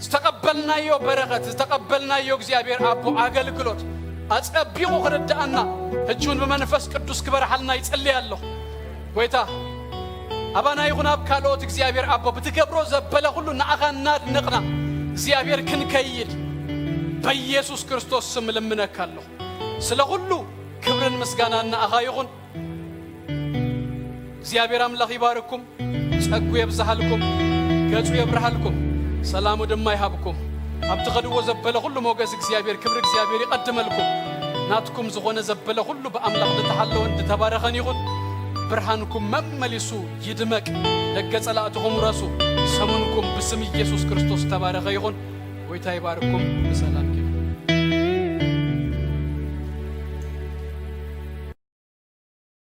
ዝተቐበልናዮ በረኸት፣ ዝተቐበልናዮ እግዚኣብሔር ኣቦ ኣገልግሎት ኣጸቢቑ ክርድኣና ሕጂ እውን ብመንፈስ ቅዱስ ክበርሓልና ይጽልይ ኣለኹ። ጎይታ ኣባና ይኹን ኣብ ካልኦት እግዚኣብሔር ኣቦ ብትገብሮ ዘበለ ኩሉ ንኣኻ እናድነቕና እግዚኣብሔር ክንከይድ በኢየሱስ ክርስቶስ ስም እልምነካ ኣለኹ። ስለ ኩሉ ክብርን ምስጋናን ንኣኻ ይኹን። እግዚኣብሔር ኣምላኽ ይባርኩም፣ ጸጉ የብዝሃልኩም፣ ገጹ የብርሃልኩም፣ ሰላሙ ድማ ይሃብኩም። ኣብ ትኸድዎ ዘበለ ኩሉ ሞገስ እግዚኣብሔር፣ ክብሪ እግዚኣብሔር ይቐድመልኩም። ናትኩም ዝኾነ ዘበለ ኩሉ ብኣምላኽ ዝተሓለወን ዝተባረኸን ይኹን። ብርሃንኩም መመሊሱ ይድመቅ። ደገ ጸላእትኹም ውረሱ። ሰሙንኩም ብስም ኢየሱስ ክርስቶስ ዝተባረኸ ይኹን። ጎይታ ይባርኩም። ብሰላም